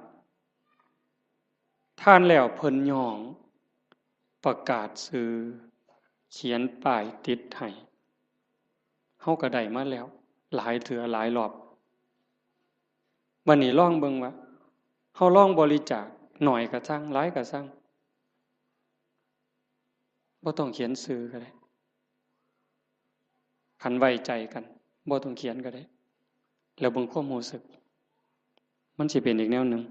ทานแล้วเพิ่นย้อง ประกาศชื่อ เขียนป้ายติดให้ เฮาก็ได้มาแล้ว หลายเทื่อหลายรอบ บัดนี้ลองเบิ่งว่า เฮาลองบริจาค น้อยก็ซัง หลายก็ซัง บ่ต้องเขียนชื่อก็ได้ คันไว้ใจกัน บ่ต้องเขียนก็ได้ แล้วเบิ่งความรู้สึก มันสิเป็นอีกแนวหนึ่ง